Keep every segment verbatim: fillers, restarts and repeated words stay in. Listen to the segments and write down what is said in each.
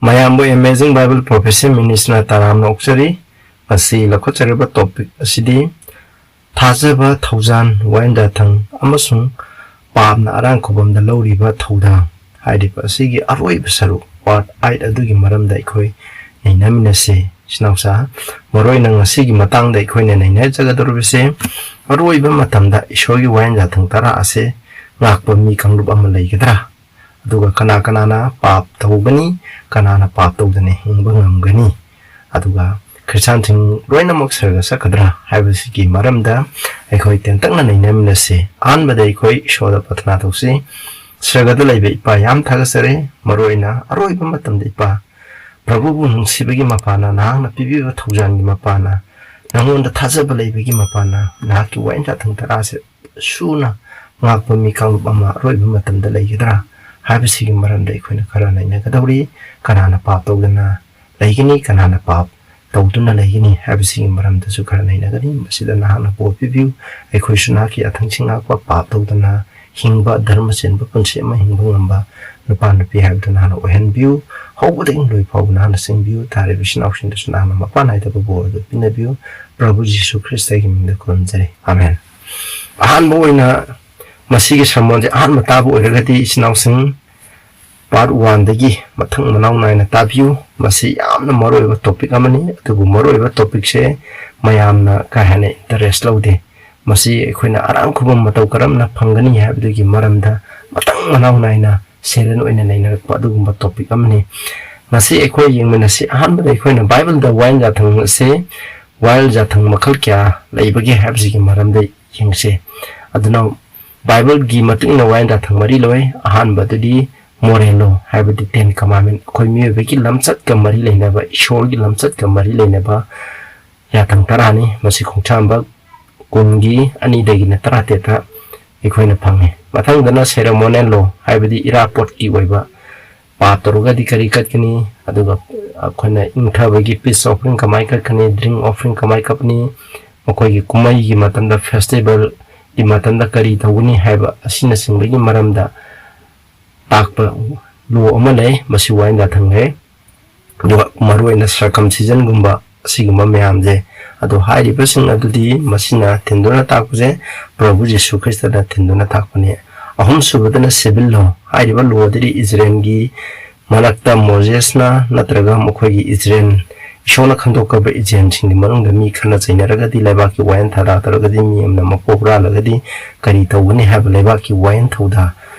ꯃꯌꯥꯝꯕꯨ Amazing Bible Prophecy Ministryꯅ ꯇꯔꯥꯝꯅ ꯑꯣꯛꯆꯔꯤ꯫ ꯉꯁꯤ ꯂꯧꯈꯠꯆꯔꯤꯕ topic ꯑꯁꯤꯗꯤ ꯊꯥꯖꯕ, ꯊꯧꯖꯥꯜ, ꯋꯥꯌꯦꯜ ꯌꯥꯊꯪ ꯑꯃꯁꯨꯡ ꯄꯥꯞꯅ ꯑꯔꯥꯡ ꯈꯨꯕꯝꯗ ꯂꯧꯔꯤꯕ ꯊꯧꯗꯥꯡ ꯍꯥꯏꯔꯤꯕ ꯑꯁꯤꯒꯤ ꯑꯔꯣꯏꯕ ꯁꯔꯨꯛ, part eight ꯑꯗꯨꯒꯤ ꯃꯔꯝꯗ ꯑꯩꯈꯣꯏ ꯅꯩꯅꯃꯤꯟꯅꯁꯤ꯫ ꯏꯆꯤꯟ ꯏꯅꯥꯎꯁꯥ, ꯃꯔꯨꯑꯣꯏꯅ ꯉꯁꯤꯒꯤ ꯃꯇꯥꯡꯗ ꯑꯩꯈꯣꯏꯅ ꯅꯩꯅꯖꯒꯗꯧꯔꯤꯕꯁꯦ, ꯑꯔꯣꯏꯕ ꯃꯇꯝꯗ ꯏꯁꯣꯔꯒꯤ ꯋꯥꯌꯦꯜ ꯌꯥꯊꯪ ꯇꯔꯥ ꯑꯁꯦ ꯉꯥꯛꯄ ꯃꯤ ꯀꯥꯡꯂꯨꯞ ꯑꯃ ꯂꯩꯒꯗ꯭ꯔꯥ? ꯑꯗꯨꯒ ꯀꯅꯥ ꯀꯅꯥꯅ ꯄꯥꯞ ꯇꯧꯒꯅꯤ, ꯀꯅꯥꯅ ꯄꯥꯞ ꯇꯧꯗꯅ ꯍꯤꯡꯕ ꯉꯝꯒꯅꯤ? ꯑꯗꯨꯒ ꯈ꯭ꯔꯤꯁꯇꯥꯟꯁꯤꯡ ꯂꯣꯏꯅꯃꯛ ꯁꯔꯒ ꯆꯠꯀꯗ꯭ꯔꯥ ꯍꯥꯏꯕꯁꯤꯒꯤ ꯃꯔꯝꯗ ꯑꯩꯈꯣꯏ ꯇꯦꯟꯇꯛꯅ ꯅꯩꯅꯃꯤꯟꯅꯁꯤ꯫ ꯑꯍꯥꯟꯕꯗ ꯑꯩꯈꯣꯏ ꯏꯁꯣꯔꯗ ꯄ꯭ꯔꯊꯅꯥ ꯇꯧꯁꯤ꯫ ꯁꯔꯒꯗ ꯂꯩꯕ ꯏꯄꯥ, ꯌꯥꯝ ꯊꯥꯒꯠꯆꯔꯤ꯫ ꯃꯔꯨꯑꯣꯏꯅ ꯑꯔꯣꯏꯕ ꯃꯇꯝꯗ ꯏꯄꯥ, ꯄ꯭ꯔꯚꯨꯕꯨ ꯅꯨꯡꯁꯤꯕꯒꯤ ꯃꯄꯥꯅ, ꯅꯍꯥꯛꯅ ꯄꯤꯕꯤꯕ ꯊꯧꯖꯥꯜꯒꯤ ꯃꯄꯥꯅ, ꯅꯉꯣꯟꯗ ꯊꯥꯖꯕ ꯂꯩꯕꯒꯤ ꯃꯄꯥꯅ, ꯅꯍꯥꯛꯀꯤ ꯋꯥꯌꯦꯜ ꯌꯥꯊꯪ ꯇꯔꯥꯁꯦ ꯁꯨꯅ ꯉꯥꯛꯄ ꯃꯤ ꯀꯥꯡꯂꯨꯞ ꯑꯃ ꯑꯔꯣꯏꯕ ꯃꯇꯝꯗ ꯂꯩꯒꯗ꯭ꯔꯥ ꯍꯥꯏꯕꯁꯤꯒꯤ ꯃꯔꯝꯗ ꯑꯩꯈꯣꯏꯅ ꯈꯔ ꯅꯩꯅꯒꯗꯧꯔꯤ꯫ ꯀꯅꯥꯅ ꯄꯥꯞ ꯇꯧꯗꯅ ꯂꯩꯒꯅꯤ, ꯀꯅꯥꯅ ꯄꯥꯞ ꯇꯧꯗꯨꯅ ꯂꯩꯒꯅꯤ ꯍꯥꯏꯕꯁꯤꯒꯤ ꯃꯔꯝꯗꯁꯨ ꯈꯔ ꯅꯩꯅꯒꯅꯤ꯫ ꯃꯁꯤꯗ ꯅꯍꯥꯛꯅ ꯕꯣꯔ ꯄꯤꯕꯤꯌꯨ꯫ ꯑꯩꯈꯣꯏꯁꯨ ꯅꯍꯥꯛꯀꯤ ꯌꯥꯊꯪꯁꯤꯡ ꯉꯥꯛꯄ, ꯄꯥꯞ ꯇꯧꯗꯅ ꯍꯤꯡꯕ, ꯙꯔꯃ ꯆꯦꯟꯕ ꯄꯨꯟꯁꯤ ꯑꯃ ꯍꯤꯡꯕ ꯉꯝꯕ ꯅꯨꯄꯥ ꯅꯨꯄꯤ ꯍꯥꯏꯕꯗꯨ ꯅꯍꯥꯛꯅ ꯑꯣꯏꯍꯟꯕꯤꯌꯨ꯫ ꯍꯧꯕꯗꯒꯤ ꯂꯣꯏ ꯐꯥꯎꯕ ꯅꯍꯥꯛꯅ ꯆꯦꯟꯕꯤꯌꯨ꯫ ꯇꯥꯔꯤꯕ ꯏꯆꯤꯟ ꯏꯅꯥꯎꯁꯤꯡꯗꯁꯨ ꯅꯍꯥꯛꯅ ꯃꯄꯥꯟ ꯅꯥꯏꯗꯕ ꯕꯣꯔ ꯑꯗꯨ ꯄꯤꯅꯕꯤꯌꯨ꯫ ꯄ꯭ꯔꯚꯨ ꯖꯤꯁꯨ ꯈ꯭ꯔꯤꯁꯇꯒꯤ ꯃꯤꯡꯗ ꯈꯨꯔꯨꯝꯖꯔꯤ꯫ ꯑꯥꯃꯦꯟ꯫ ꯑꯍꯥꯟꯕ ꯑꯣꯏꯅ ꯃꯁꯤꯒꯤ sermonꯁꯦ ꯑꯍꯥꯟꯕ ꯇꯥꯕ ꯑꯣꯏꯔꯒꯗꯤ ꯏꯆꯤꯟ ꯏꯅꯥꯎꯁꯤꯡ, part oneꯗꯒꯤ ꯃꯊꯪ ꯃꯅꯥꯎ ꯅꯥꯏꯅ ꯇꯥꯕꯤꯌꯨ꯫ ꯃꯁꯤ ꯌꯥꯝꯅ ꯃꯔꯨꯑꯣꯏꯕ topic ꯑꯃꯅꯤ, ꯑꯗꯨꯕꯨ ꯃꯔꯨꯑꯣꯏꯕ topicꯁꯦ ꯃꯌꯥꯝꯅ ꯀꯥ ꯍꯦꯟꯅ interest ꯂꯧꯗꯦ꯫ ꯃꯁꯤ ꯑꯩꯈꯣꯏꯅ ꯑꯔꯥꯡ ꯈꯨꯕꯝ ꯃꯇꯧ ꯀꯔꯝꯅ ꯐꯪꯒꯅꯤ ꯍꯥꯏꯕꯗꯨꯒꯤ ꯃꯔꯝꯗ ꯃꯊꯪ ꯃꯅꯥꯎ ꯅꯥꯏꯅ serial ꯑꯣꯏꯅ ꯅꯩꯅꯔꯛꯄ ꯑꯗꯨꯒꯨꯝꯕ topic ꯑꯃꯅꯤ꯫ ꯉꯁꯤ ꯑꯩꯈꯣꯏ ꯌꯦꯡꯃꯤꯟꯅꯁꯤ꯫ ꯑꯍꯥꯟꯕꯗ ꯑꯩꯈꯣꯏꯅ Bibleꯗ ꯋꯥꯌꯦꯜ ꯌꯥꯊꯪ ꯑꯁꯤ, ꯋꯥꯌꯦꯜ ꯌꯥꯊꯪ ꯃꯈꯜ ꯀꯌꯥ ꯂꯩꯕꯒꯦ ꯍꯥꯏꯕꯁꯤꯒꯤ ꯃꯔꯝꯗ ꯌꯦꯡꯁꯤ꯫ ꯑꯗꯨꯅ Bibleꯒꯤ ꯃꯇꯨꯡ ꯏꯟꯅ ꯋꯥꯌꯦꯜ ꯌꯥꯊꯪ ꯃꯔꯤ ꯂꯩ꯫ ꯑꯍꯥꯟꯕꯗꯨꯗꯤ moral law, ꯍꯥꯏꯕꯗꯤ Ten Commandment, ꯑꯩꯈꯣꯏ ꯃꯤꯑꯣꯏꯕꯒꯤ ꯂꯝꯆꯠꯀ ꯃꯔꯤ ꯂꯩꯅꯕ, ꯏꯁꯣꯔꯒꯤ ꯂꯝꯆꯠꯀ ꯃꯔꯤ ꯂꯩꯅꯕ ꯌꯥꯊꯪ ꯇꯔꯥꯅꯤ꯫ ꯃꯁꯤ ꯈꯣꯡꯁꯥꯟꯕ ꯀꯨꯟꯒꯤ ꯑꯅꯤꯗꯒꯤꯅ ꯇꯔꯥꯇꯔꯦꯠꯇ ꯑꯩꯈꯣꯏꯅ ꯐꯪꯉꯤ꯫ ꯃꯊꯪꯗꯅ ceremonial law, ꯍꯥꯏꯕꯗꯤ ꯏꯔꯥꯄꯣꯠꯀꯤ ꯑꯣꯏꯕ, ꯄꯥꯞ ꯇꯧꯔꯒꯗꯤ ꯀꯔꯤ ꯀꯠꯀꯅꯤ, ꯑꯗꯨꯒ ꯑꯩꯈꯣꯏꯅ ꯏꯪꯊꯕꯒꯤ peace offering ꯀꯃꯥꯏ ꯀꯠꯀꯅꯤ, drink offering ꯀꯃꯥꯏ ꯀꯠꯀꯅꯤ, ꯃꯈꯣꯏꯒꯤ ꯀꯨꯝꯍꯩꯒꯤ ꯃꯇꯝꯗ, festivalꯒꯤ ꯃꯇꯝꯗ ꯀꯔꯤ ꯇꯧꯒꯅꯤ ꯍꯥꯏꯕ ꯑꯁꯤꯅꯆꯤꯡꯕꯒꯤ ꯃꯔꯝꯗ ꯇꯥꯛꯄ law ꯑꯃ ꯂꯩ꯫ ꯃꯁꯤ ꯋꯥꯌꯦꯜ ꯌꯥꯊꯪ ꯂꯩ꯫ ꯑꯗꯨꯒ ꯃꯔꯨꯑꯣꯏꯅ circumcisionꯒꯨꯝꯕ ꯑꯁꯤꯒꯨꯝꯕ ꯃꯌꯥꯝꯁꯦ꯫ ꯑꯗꯣ ꯍꯥꯏꯔꯤꯕꯁꯤꯡ ꯑꯗꯨꯗꯤ ꯃꯁꯤꯅ ꯊꯤꯟꯗꯨꯅ ꯇꯥꯛꯄꯁꯦ ꯄ꯭ꯔꯚꯨ ꯖꯤꯁꯨ ꯈ꯭ꯔꯤꯁꯇꯅ ꯊꯤꯟꯗꯨꯅ ꯇꯥꯛꯄꯅꯤ꯫ ꯑꯍꯨꯝꯁꯨꯕꯗꯅ civil law꯫ ꯍꯥꯏꯔꯤꯕ law ꯑꯗꯨꯗꯤ ꯏꯖꯔꯦꯜꯒꯤ ꯃꯔꯛꯇ ꯃꯣꯖꯦꯁꯅ ꯅꯠꯇ꯭ꯔꯒ ꯃꯈꯣꯏꯒꯤ ꯏꯖꯔꯦꯜ, ꯏꯁꯣꯔꯅ ꯈꯟꯗꯣꯛꯈ꯭ꯔꯕ ꯏꯖꯔꯦꯜꯁꯤꯡꯒꯤ ꯃꯅꯨꯡꯗ ꯃꯤ ꯈꯠꯅ ꯆꯩꯅꯔꯒꯗꯤ ꯂꯩꯕꯥꯛꯀꯤ ꯋꯥꯌꯦꯜ ꯊꯧꯗꯥꯡ ꯇꯧꯔꯒꯗꯤ ꯃꯤ ꯑꯃꯅ ꯃꯀꯣꯛ ꯍꯨꯔꯥꯜꯂꯒꯗꯤ ꯀꯔꯤ ꯇꯧꯒꯅꯤ ꯍꯥꯏꯕ ꯂꯩꯕꯥꯛꯀꯤ ꯋꯥꯌꯦꯜ ꯊꯧꯗꯥꯡ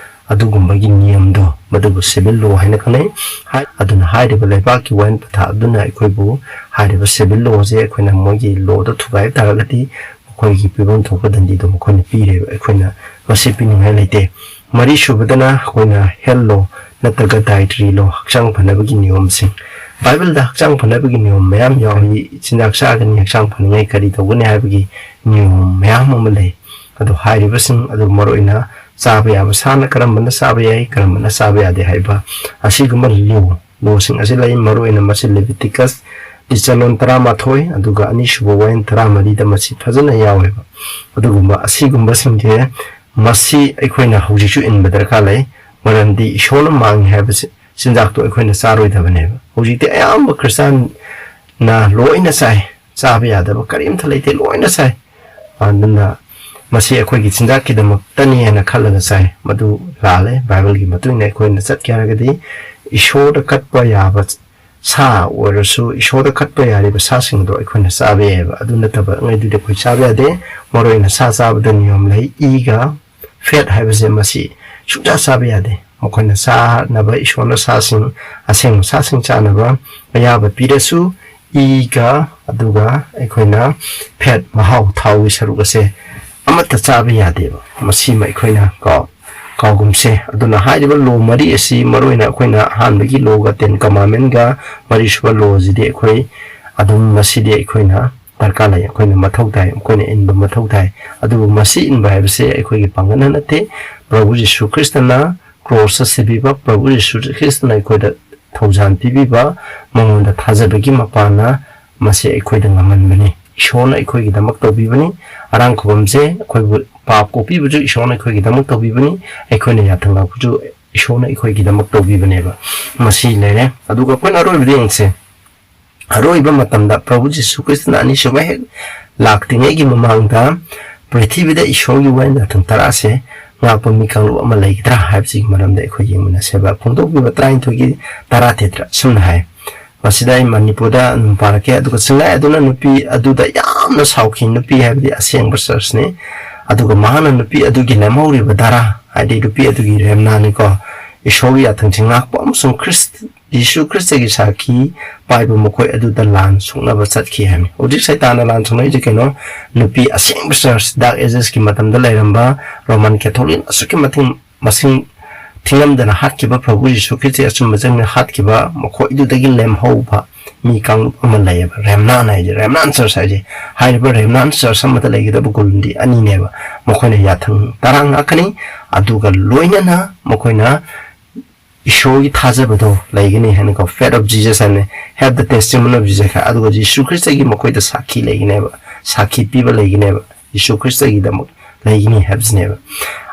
ꯑꯗꯨꯒꯨꯝꯕꯒꯤ ꯅꯤꯌꯝꯗꯣ ꯃꯗꯨꯕꯨ civil law ꯍꯥꯏꯅ ꯈꯪꯅꯩ꯫ ꯍꯥꯏ-, ꯑꯗꯨꯅ ꯍꯥꯏꯔꯤꯕ ꯂꯩꯕꯥꯛꯀꯤ ꯋꯥꯌꯦꯜ ꯄꯊꯥꯞ ꯑꯗꯨꯅ ꯑꯩꯈꯣꯏꯕꯨ ꯍꯥꯏꯔꯤꯕ civil lawꯁꯦ ꯑꯩꯈꯣꯏꯅ ꯃꯣꯏꯒꯤ lawꯗ ꯊꯨꯒꯥꯏꯕ ꯇꯥꯔꯒꯗꯤ ꯃꯈꯣꯏꯒꯤ ꯄꯤꯐꯝ ꯊꯣꯛꯄ ꯗꯟꯗꯤꯗꯣ ꯃꯈꯣꯏꯅ ꯄꯤꯔꯦꯕ꯫ ꯑꯩꯈꯣꯏꯅ ꯃꯁꯤ ꯄꯤꯅꯤꯡꯉꯥꯏ ꯂꯩꯇꯦ꯫ ꯃꯔꯤꯁꯨꯕꯗꯅ ꯑꯩꯈꯣꯏꯅ health law ꯅꯠꯇ꯭ꯔꯒ dietary law, ꯍꯛꯆꯥꯡ ꯐꯅꯕꯒꯤ ꯅꯤꯌꯣꯝꯁꯤꯡ꯫ ꯕꯥꯏꯕꯜꯗ ꯍꯛꯆꯥꯡ ꯐꯅꯕꯒꯤ ꯅꯤꯌꯣꯝ ꯃꯌꯥꯝ ꯌꯥꯎꯏ꯫ ꯆꯤꯟꯖꯥꯛ ꯆꯥꯒꯅꯤ, ꯍꯛꯆꯥꯡ ꯐꯅꯤꯡꯉꯥꯏ ꯀꯔꯤ ꯇꯧꯒꯅꯤ ꯍꯥꯏꯕꯒꯤ ꯅꯤꯌꯣꯝ ꯃꯌꯥꯝ ꯑꯃ ꯂꯩ꯫ ꯑꯗꯨ ꯍꯥꯏꯔꯤꯕꯁꯤꯡ ꯑꯗꯨ ꯃꯔꯨꯑꯣꯏꯅ ꯆꯥꯕ ꯌꯥꯕ ꯁꯥꯅ ꯀꯔꯝꯕꯅ ꯆꯥꯕ ꯌꯥꯏ, ꯀꯔꯝꯕꯅ ꯆꯥꯕ ꯌꯥꯗꯦ ꯍꯥꯏꯕ ꯑꯁꯤꯒꯨꯝꯕ law, lawꯁꯤꯡ ꯑꯁꯤ ꯂꯩ꯫ ꯃꯔꯨꯑꯣꯏꯅ ꯃꯁꯤ ꯂꯦꯕꯤꯇꯤꯀꯁ, ꯇꯤꯆꯂꯣꯟ ꯇꯔꯥꯃꯥꯊꯣꯏ, ꯑꯗꯨꯒ ꯑꯅꯤꯁꯨꯕ ꯋꯥꯌꯦꯜ ꯇꯔꯥꯃꯔꯤꯗ ꯃꯁꯤ ꯐꯖꯅ ꯌꯥꯎꯋꯦꯕ꯫ ꯑꯗꯨꯒꯨꯝꯕ ꯑꯁꯤꯒꯨꯝꯕꯁꯤꯡꯁꯦ ꯃꯁꯤ ꯑꯩꯈꯣꯏꯅ ꯍꯧꯖꯤꯛꯁꯨ ꯏꯟꯕ ꯗꯔꯀꯥꯔ ꯂꯩ꯫ ꯃꯔꯝꯗꯤ ꯏꯁꯣꯔꯅ ꯃꯥꯡꯉꯤ ꯍꯥꯏꯕꯁꯤ ꯆꯤꯟꯖꯥꯛꯇꯣ ꯑꯩꯈꯣꯏꯅ ꯆꯥꯔꯣꯏꯗꯕꯅꯦꯕ꯫ ꯍꯧꯖꯤꯛꯇꯤ ꯑꯌꯥꯝꯕ ꯈ꯭ꯔꯤꯁꯇꯥꯟꯅ ꯂꯣꯏꯅ ꯆꯥꯏ, ꯆꯥꯕ ꯌꯥꯗꯕ ꯀꯔꯤꯝꯇ ꯂꯩꯇꯦ, ꯂꯣꯏꯅ ꯆꯥꯏ꯫ ꯑꯗꯨꯅ ꯃꯁꯤ ꯑꯩꯈꯣꯏꯒꯤ ꯆꯤꯟꯖꯥꯛꯀꯤꯗꯃꯛꯇꯅꯤ ꯍꯥꯏꯅ ꯈꯜꯂꯒ ꯆꯥꯏ, ꯃꯗꯨ ꯂꯥꯜꯂꯦ꯫ ꯕꯥꯏꯕꯜꯒꯤ ꯃꯇꯨꯡ ꯏꯟꯅ ꯑꯩꯈꯣꯏꯅ ꯆꯠꯀꯦ ꯍꯥꯏꯔꯒꯗꯤ ꯏꯁꯣꯔꯗ ꯀꯠꯄ ꯌꯥꯕ ꯁꯥ ꯑꯣꯏꯔꯁꯨ, ꯏꯁꯣꯔꯗ ꯀꯠꯄ ꯌꯥꯔꯤꯕ ꯁꯥꯁꯤꯡꯗꯣ ꯑꯩꯈꯣꯏꯅ ꯆꯥꯕ ꯌꯥꯏꯑꯕ꯫ ꯑꯗꯨ ꯅꯠꯇꯕ ꯉꯩꯗꯨꯗꯤ ꯑꯩꯈꯣꯏ ꯆꯥꯕ ꯌꯥꯗꯦ꯫ ꯃꯔꯨꯑꯣꯏꯅ ꯁꯥ ꯆꯥꯕꯗ ꯅꯤꯌꯣꯝ ꯂꯩ꯫ ꯏꯒ fat ꯍꯥꯏꯕꯁꯦ ꯃꯁꯤ ꯁꯨꯡꯆꯥ ꯆꯥꯕ ꯌꯥꯗꯦ꯫ ꯃꯈꯣꯏꯅ ꯆꯥꯅꯕ, ꯏꯁꯣꯔꯅ ꯁꯥꯁꯤꯡ, ꯑꯁꯦꯡꯕ ꯁꯥꯁꯤꯡ ꯆꯥꯅꯕ ꯑꯌꯥꯕ ꯄꯤꯔꯁꯨ, ꯏꯒ ꯑꯗꯨꯒ ꯑꯩꯈꯣꯏꯅ fat, ꯃꯍꯥꯎ, ꯊꯥꯎꯒꯤ ꯁꯔꯨꯛ ꯑꯁꯦ ꯑꯃꯠꯇ ꯆꯥꯕ ꯌꯥꯗꯦꯕ꯫ ꯃꯁꯤꯃ ꯑꯩꯈꯣꯏꯅ ꯀꯥꯎ-, ꯀꯥꯎꯒꯨꯝꯁꯦ꯫ ꯑꯗꯨꯅ ꯍꯥꯏꯔꯤꯕ law ꯃꯔꯤ ꯑꯁꯤ ꯃꯔꯨꯑꯣꯏꯅ ꯑꯩꯈꯣꯏꯅ ꯑꯍꯥꯟꯕꯒꯤ lawꯒ Ten Commandmentꯒ ꯃꯔꯤꯁꯨꯕ lawꯁꯤꯗꯤ ꯑꯩꯈꯣꯏ ꯑꯗꯨꯝ ꯃꯁꯤꯗꯤ ꯑꯩꯈꯣꯏꯅ ꯗꯔꯀꯥꯔ ꯂꯩ, ꯑꯩꯈꯣꯏꯅ ꯃꯊꯧ ꯇꯥꯏ, ꯑꯩꯈꯣꯏꯅ ꯏꯟꯕ ꯃꯊꯧ ꯇꯥꯏ꯫ ꯑꯗꯨꯕꯨ ꯃꯁꯤ ꯏꯟꯕ ꯍꯥꯏꯕꯁꯦ ꯑꯩꯈꯣꯏꯒꯤ ꯄꯥꯡꯒꯜꯅ ꯅꯠꯇꯦ꯫ ꯄ꯭ꯔꯚꯨ ꯖꯤꯁꯨ ꯈ꯭ꯔꯤꯁꯇꯅ crossꯇ ꯁꯤꯕꯤꯕ, ꯄ꯭ꯔꯚꯨ ꯖꯤꯁꯨ ꯈ꯭ꯔꯤꯁꯇꯅ ꯑꯩꯈꯣꯏꯗ ꯊꯧꯖꯥꯜ ꯄꯤꯕꯤꯕ, ꯃꯉꯣꯟꯗ ꯊꯥꯖꯕꯒꯤ ꯃꯄꯥꯟꯅ ꯃꯁꯤ ꯑꯩꯈꯣꯏꯗ ꯉꯝꯍꯟꯕꯅꯤ꯫ ꯏꯁꯣꯔꯅ ꯑꯩꯈꯣꯏꯒꯤꯗꯃꯛ ꯇꯧꯕꯤꯕꯅꯤ꯫ ꯑꯔꯥꯡ ꯈꯨꯕꯝꯁꯦ ꯑꯩꯈꯣꯏꯕꯨ ꯄꯥꯞ ꯀꯣꯛꯄꯤꯕꯁꯨ ꯏꯁꯣꯔꯅ ꯑꯩꯈꯣꯏꯒꯤꯗꯃꯛ ꯇꯧꯕꯤꯕꯅꯤ꯫ ꯑꯩꯈꯣꯏꯅ ꯌꯥꯊꯪ ꯂꯧꯕꯁꯨ ꯏꯁꯣꯔꯅ ꯑꯩꯈꯣꯏꯒꯤꯗꯃꯛ ꯇꯧꯕꯤꯕꯅꯦꯕ꯫ ꯃꯁꯤ ꯂꯩꯔꯦ꯫ ꯑꯗꯨꯒ ꯑꯩꯈꯣꯏꯅ ꯑꯔꯣꯏꯕꯗ ꯌꯦꯡꯁꯦ꯫ ꯑꯔꯣꯏꯕ ꯃꯇꯝꯗ ꯄ꯭ꯔꯚꯨ ꯖꯤꯁꯨ ꯈ꯭ꯔꯤꯁꯇꯅ ꯑꯅꯤꯁꯨꯕ ꯍꯦꯛ ꯂꯥꯛꯇ꯭ꯔꯤꯉꯩꯒꯤ ꯃꯃꯥꯡꯗ ꯄ꯭ꯔꯤꯊꯤꯕꯤꯗ ꯏꯁꯣꯔꯒꯤ ꯋꯥꯌꯦꯜ ꯌꯥꯊꯪ ꯇꯔꯥꯁꯦ ꯉꯥꯛꯄ ꯃꯤ ꯀꯥꯡꯂꯨꯞ ꯑꯃ ꯂꯩꯒꯗ꯭ꯔꯥ ꯍꯥꯏꯕꯁꯤꯒꯤ ꯃꯔꯝꯗ ꯑꯩꯈꯣꯏ ꯌꯦꯡꯃꯤꯟꯅꯁꯦꯕ꯫ ꯐꯣꯡꯗꯣꯛꯄꯤꯕ ꯇꯔꯥꯅꯤꯊꯣꯏꯒꯤ ꯇꯔꯥꯇꯔꯦꯠꯇ ꯁꯨꯝꯅ ꯍꯥꯏ, ꯃꯁꯤꯗ ꯑꯩ ꯃꯅꯤꯄꯨꯔꯗ ꯑꯗꯨꯝ ꯄꯥꯔꯛꯀꯦ꯫ ꯑꯗꯨꯒ ꯆꯤꯡꯂꯥꯏ ꯑꯗꯨꯅ ꯅꯨꯄꯤ ꯑꯗꯨꯗ ꯌꯥꯝꯅ ꯁꯥꯎꯈꯤ, ꯅꯨꯄꯤ ꯍꯥꯏꯕꯗꯤ ꯑꯁꯦꯡꯕ ꯆꯔꯆꯅꯤ꯫ ꯑꯗꯨꯒ ꯃꯍꯥꯛꯅ ꯅꯨꯄꯤ ꯑꯗꯨꯒꯤ ꯂꯦꯝꯍꯧꯔꯤꯕ ꯙꯔꯥ, ꯍꯥꯏꯗꯤ ꯅꯨꯄꯤ ꯑꯗꯨꯒꯤ ꯔꯦꯝꯅꯥꯅꯤꯀꯣ, ꯏꯁꯣꯔꯒꯤ ꯌꯥꯊꯪꯁꯤꯡ ꯉꯥꯛꯄ ꯑꯃꯁꯨꯡ ꯈ꯭ꯔꯤꯁ-, ꯌꯤꯁꯨ ꯈ꯭ꯔꯤꯁꯇꯒꯤ ꯁꯥꯈꯤ ꯄꯥꯏꯕ ꯃꯈꯣꯏ ꯑꯗꯨꯗ ꯂꯥꯟ ꯁꯣꯛꯅꯕ ꯆꯠꯈꯤ ꯍꯥꯏꯕꯅꯤ꯫ ꯍꯧꯖꯤꯛ ꯁꯩꯇꯥꯟꯅ ꯂꯥꯟ ꯁꯣꯛꯅꯔꯤꯁꯦ ꯀꯩꯅꯣ? ꯅꯨꯄꯤ ꯑꯁꯦꯡꯕ ꯆꯔꯆ, ꯗꯥꯔꯛ ꯑꯦꯖꯦꯁꯀꯤ ꯃꯇꯝꯗ ꯂꯩꯔꯝꯕ ꯔꯣꯃꯟ ꯀꯦꯊꯣꯂꯤꯛ ꯑꯁꯨꯛꯀꯤ ꯃꯇꯤꯛ ꯃꯁꯤꯡ ꯊꯤꯉꯝꯗꯅ ꯍꯥꯠꯈꯤꯕ, ꯄ꯭ꯔꯚꯨ ꯌꯤꯁꯨ ꯈ꯭ꯔꯤꯁꯇ ꯑꯆꯨꯝꯕ ꯆꯪꯅ ꯍꯥꯠꯈꯤꯕ, ꯃꯈꯣꯏꯗꯨꯗꯒꯤ ꯂꯦꯝꯍꯧꯕ ꯃꯤ ꯀꯥꯡꯂꯨꯞ ꯑꯃ ꯂꯩꯌꯦꯕ, ꯔꯦꯝꯅꯥꯟ ꯍꯥꯏꯁꯦ, ꯔꯦꯝꯅꯥꯟ ꯆꯔꯆ ꯍꯥꯏꯁꯦ꯫ ꯍꯥꯏꯔꯤꯕ ꯔꯦꯝꯅꯥꯟ ꯆꯔꯆ ꯑꯃꯗ ꯂꯩꯒꯗꯕ ꯒꯨꯟꯗꯤ ꯑꯅꯤꯅꯦꯕ꯫ ꯃꯈꯣꯏꯅ ꯌꯥꯊꯪ ꯇꯔꯥ ꯉꯥꯛꯀꯅꯤ, ꯑꯗꯨꯒ ꯂꯣꯏꯅꯅ ꯃꯈꯣꯏꯅ ꯏꯁꯣꯔꯒꯤ ꯊꯥꯖꯕꯗꯣ ꯂꯩꯒꯅꯤ ꯍꯥꯏꯅꯀꯣ, faith of Jesus ꯍꯥꯏꯅ, have the testimony of Jesus ꯍꯥꯏ꯫ ꯑꯗꯨꯒ ꯖꯤꯁꯨ ꯈ꯭ꯔꯤꯁꯇꯒꯤ ꯃꯈꯣꯏꯗ ꯁꯥꯈꯤ ꯂꯩꯒꯅꯦꯕ, ꯁꯥꯈꯤ ꯄꯤꯕ ꯂꯩꯒꯅꯦꯕ, ꯖꯤꯁꯨ ꯈ꯭ꯔꯤꯁꯇꯒꯤꯗꯃꯛ ꯂꯩꯒꯅꯤ ꯍꯥꯏꯕꯁꯤꯅꯦꯕ꯫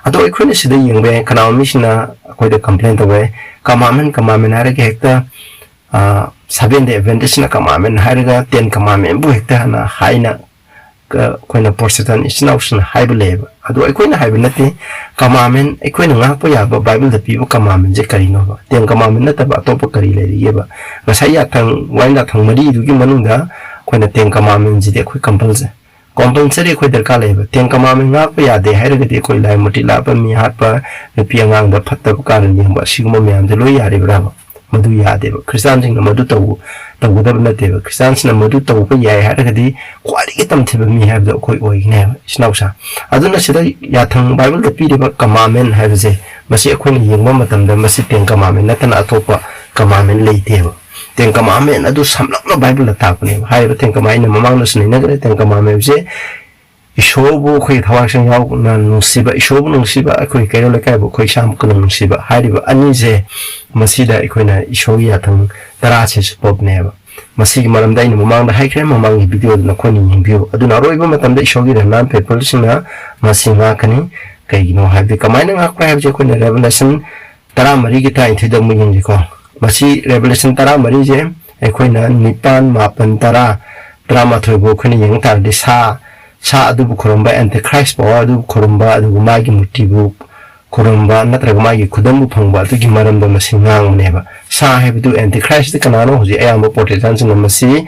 ꯑꯗꯣ ꯑꯩꯈꯣꯏꯅ ꯁꯤꯗ ꯌꯦꯡꯕ ꯌꯥꯏ, ꯀꯅꯥꯒꯨꯝꯕ ꯃꯤꯁꯤꯡꯅ ꯑꯩꯈꯣꯏꯗ complain ꯇꯧꯕ ꯌꯥꯏ, "ꯀꯃꯥꯃꯦꯟ, ꯀꯃꯥꯃꯦꯟ ꯍꯥꯏꯔꯒ ꯍꯦꯛꯇ, ꯑ, Seventh Day Adventist ꯅ ꯀꯃꯥꯃꯦꯟ ꯍꯥꯏꯔꯒ Ten Commandment ꯕꯨ ꯍꯦꯛꯇ ꯍꯥꯟꯅ ꯍꯥꯏꯅ ꯀ-, ꯑꯩꯈꯣꯏꯅ ꯄ꯭ꯔꯣꯇꯦꯁꯇꯟ ꯏꯆꯤꯟ ꯏꯅꯥꯎꯁꯤꯡꯅ ꯍꯥꯏꯕ ꯂꯩꯌꯦꯕ꯫ ꯑꯗꯨ ꯑꯩꯈꯣꯏꯅ ꯍꯥꯏꯕ ꯅꯠꯇꯦ꯫ ꯀꯃꯥꯃꯦꯟ, ꯑꯩꯈꯣꯏꯅ ꯉꯥꯛꯄ ꯌꯥꯕ ꯕꯥꯏꯕꯜꯗ ꯄꯤꯕ ꯀꯃꯥꯃꯦꯟꯁꯦ ꯀꯔꯤꯅꯣꯕ? Ten Commandment ꯅꯠꯇꯕ ꯑꯇꯣꯞꯄ ꯀꯔꯤ ꯂꯩꯔꯤꯒꯦꯕ? ꯉꯁꯥꯏ ꯌꯥꯊꯪ, ꯋꯥꯌꯦꯜ ꯌꯥꯊꯪ ꯃꯔꯤꯗꯨꯒꯤ ꯃꯅꯨꯡꯗ ꯑꯩꯈꯣꯏꯅ Ten Commandment ꯁꯤꯗꯤ ꯑꯩꯈꯣꯏ compulsory, compulsory ꯑꯩꯈꯣꯏ ꯗꯔꯀꯥꯔ ꯂꯩꯌꯦꯕ꯫ Ten Commandment ꯉꯥꯛꯄ ꯌꯥꯗꯦ ꯍꯥꯏꯔꯒꯗꯤ ꯑꯩꯈꯣꯏ ꯂꯥꯏ ꯃꯨꯔꯇꯤ ꯂꯥꯠꯄ, ꯃꯤ ꯍꯥꯠꯄ, ꯅꯨꯄꯤ ꯑꯉꯥꯡꯗ ꯐꯠꯇꯕ ꯀꯥꯔꯟ ꯌꯦꯡꯕ, ꯑꯁꯤꯒꯨꯝꯕ ꯃꯌꯥꯝꯁꯦ ꯂꯣꯏ ꯌꯥꯔꯤꯕ꯭ꯔꯥꯕ? ꯃꯗꯨ ꯌꯥꯗꯦꯕ꯫ ꯈ꯭ꯔꯤꯁꯇꯥꯟꯁꯤꯡꯅ ꯃꯗꯨ ꯇꯧ-, ꯇꯧꯒꯗꯕ ꯅꯠꯇꯦꯕ꯫ ꯈ꯭ꯔꯤꯁꯇꯥꯟꯁꯤꯡꯅ ꯃꯗꯨ ꯇꯧꯕ ꯌꯥꯏ ꯍꯥꯏꯔꯒꯗꯤ ꯈ꯭ꯋꯥꯏꯗꯒꯤ ꯇꯝꯊꯤꯕ ꯃꯤ ꯍꯥꯏꯕꯗꯣ ꯑꯩꯈꯣꯏ ꯑꯣꯏꯒꯅꯦꯕ, ꯏꯆꯤꯟ ꯏꯅꯥꯎꯁꯥ꯫ ꯑꯗꯨꯅ ꯁꯤꯗ ꯌꯥꯊꯪ ꯕꯥꯏꯕꯜꯗ ꯄꯤꯔꯤꯕ commandment ꯍꯥꯏꯕꯁꯦ, ꯃꯁꯤ ꯑꯩꯈꯣꯏꯅ ꯌꯦꯡꯕ ꯃꯇꯝꯗ ꯃꯁꯤ Ten Commandment ꯅꯠꯇꯅ ꯑꯇꯣꯞꯄ commandment ꯂꯩꯇꯦꯕ꯫ Ten Commandment ꯑꯗꯨ ꯁꯝꯂꯞꯅ ꯕꯥꯏꯕꯜꯗ ꯇꯥꯛꯄꯅꯦꯕ꯫ ꯍꯥꯏꯔꯤꯕ Ten Commandment, ꯑꯩꯅ ꯃꯃꯥꯡꯗꯁꯨ ꯅꯩꯅꯈ꯭ꯔꯦ, Ten Commandment ꯁꯦ ꯏꯁꯣꯔꯕꯨ ꯑꯩꯈꯣꯏꯒꯤ ꯊꯋꯥꯏ ꯍꯛꯆꯥꯡ ꯌꯥꯎꯅ ꯅꯨꯡꯁꯤꯕ, ꯏꯁꯣꯔꯕꯨ ꯅꯨꯡꯁꯤꯕ, ꯑꯩꯈꯣꯏ ꯀꯩꯔꯣꯜ ꯂꯩꯀꯥꯏꯕꯨ ꯑꯩꯈꯣꯏ ꯏꯁꯥꯃꯛꯀ ꯅꯨꯡꯁꯤꯕ ꯍꯥꯏꯔꯤꯕ ꯑꯅꯤꯁꯦ, ꯃꯁꯤꯗ ꯑꯩꯈꯣꯏꯅ ꯏꯁꯣꯔꯒꯤ ꯌꯥꯊꯪ ꯇꯔꯥꯁꯦ ꯁꯨꯞꯄꯕꯅꯦꯕ꯫ ꯃꯁꯤꯒꯤ ꯃꯔꯝꯗ ꯑꯩꯅ ꯃꯃꯥꯡꯗ ꯍꯥꯏꯈ꯭ꯔꯦ, ꯃꯃꯥꯡꯒꯤ video ꯗ ꯅꯈꯣꯏꯅ ꯌꯦꯡꯕꯤꯌꯨ꯫ ꯑꯗꯨꯅ ꯑꯔꯣꯏꯕ ꯃꯇꯝꯗ ꯏꯁꯣꯔꯒꯤ remnant people ꯁꯤꯡꯅ ꯃꯁꯤ ꯉꯥꯛꯀꯅꯤ꯫ ꯀꯩꯒꯤꯅꯣ ꯍꯥꯏꯕꯗꯤ, ꯀꯃꯥꯏꯅ ꯉꯥꯛꯄ꯭ꯔꯥ ꯍꯥꯏꯕꯁꯦ ꯑꯩꯈꯣꯏꯅ Revelation ꯇꯔꯥꯃꯔꯤꯒꯤ ꯇꯔꯥꯅꯤꯊꯣꯏꯗ ꯑꯃꯨꯛ ꯌꯦꯡꯁꯤꯀꯣ꯫ ꯃꯁꯤ Revelation ꯇꯔꯥꯃꯔꯤꯁꯦ ꯑꯩꯈꯣꯏꯅ ꯅꯤꯄꯥꯟ, ꯃꯥꯄꯟ, ꯇꯔꯥ, ꯇꯔꯥꯃꯥꯊꯣꯏꯕꯨ ꯑꯩꯈꯣꯏꯅ ꯌꯦꯡ ꯇꯥꯔꯗꯤ ꯁꯥ, ꯁꯥ ꯑꯗꯨꯕꯨ ꯈꯨꯔꯨꯝꯕ, Antichrist power ꯑꯗꯨꯕꯨ ꯈꯨꯔꯨꯝꯕ, ꯑꯗꯨꯒ ꯃꯥꯒꯤ ꯃꯨꯔꯇꯤꯕꯨ ꯈꯨꯔꯨꯝꯕ ꯅꯠꯇ꯭ꯔꯒ ꯃꯥꯒꯤ ꯈꯨꯗꯝꯕꯨ ꯐꯪꯕ ꯑꯗꯨꯒꯤ ꯃꯔꯝꯗ ꯃꯁꯤ ꯉꯥꯡꯕꯅꯦꯕ꯫ ꯁꯥ ꯍꯥꯏꯕꯗꯨ Antichrist ꯀꯅꯥꯅꯣ? ꯍꯧꯖꯤꯛ ꯑꯌꯥꯝꯕ Protestantꯁꯤꯡꯅ ꯃꯁꯤ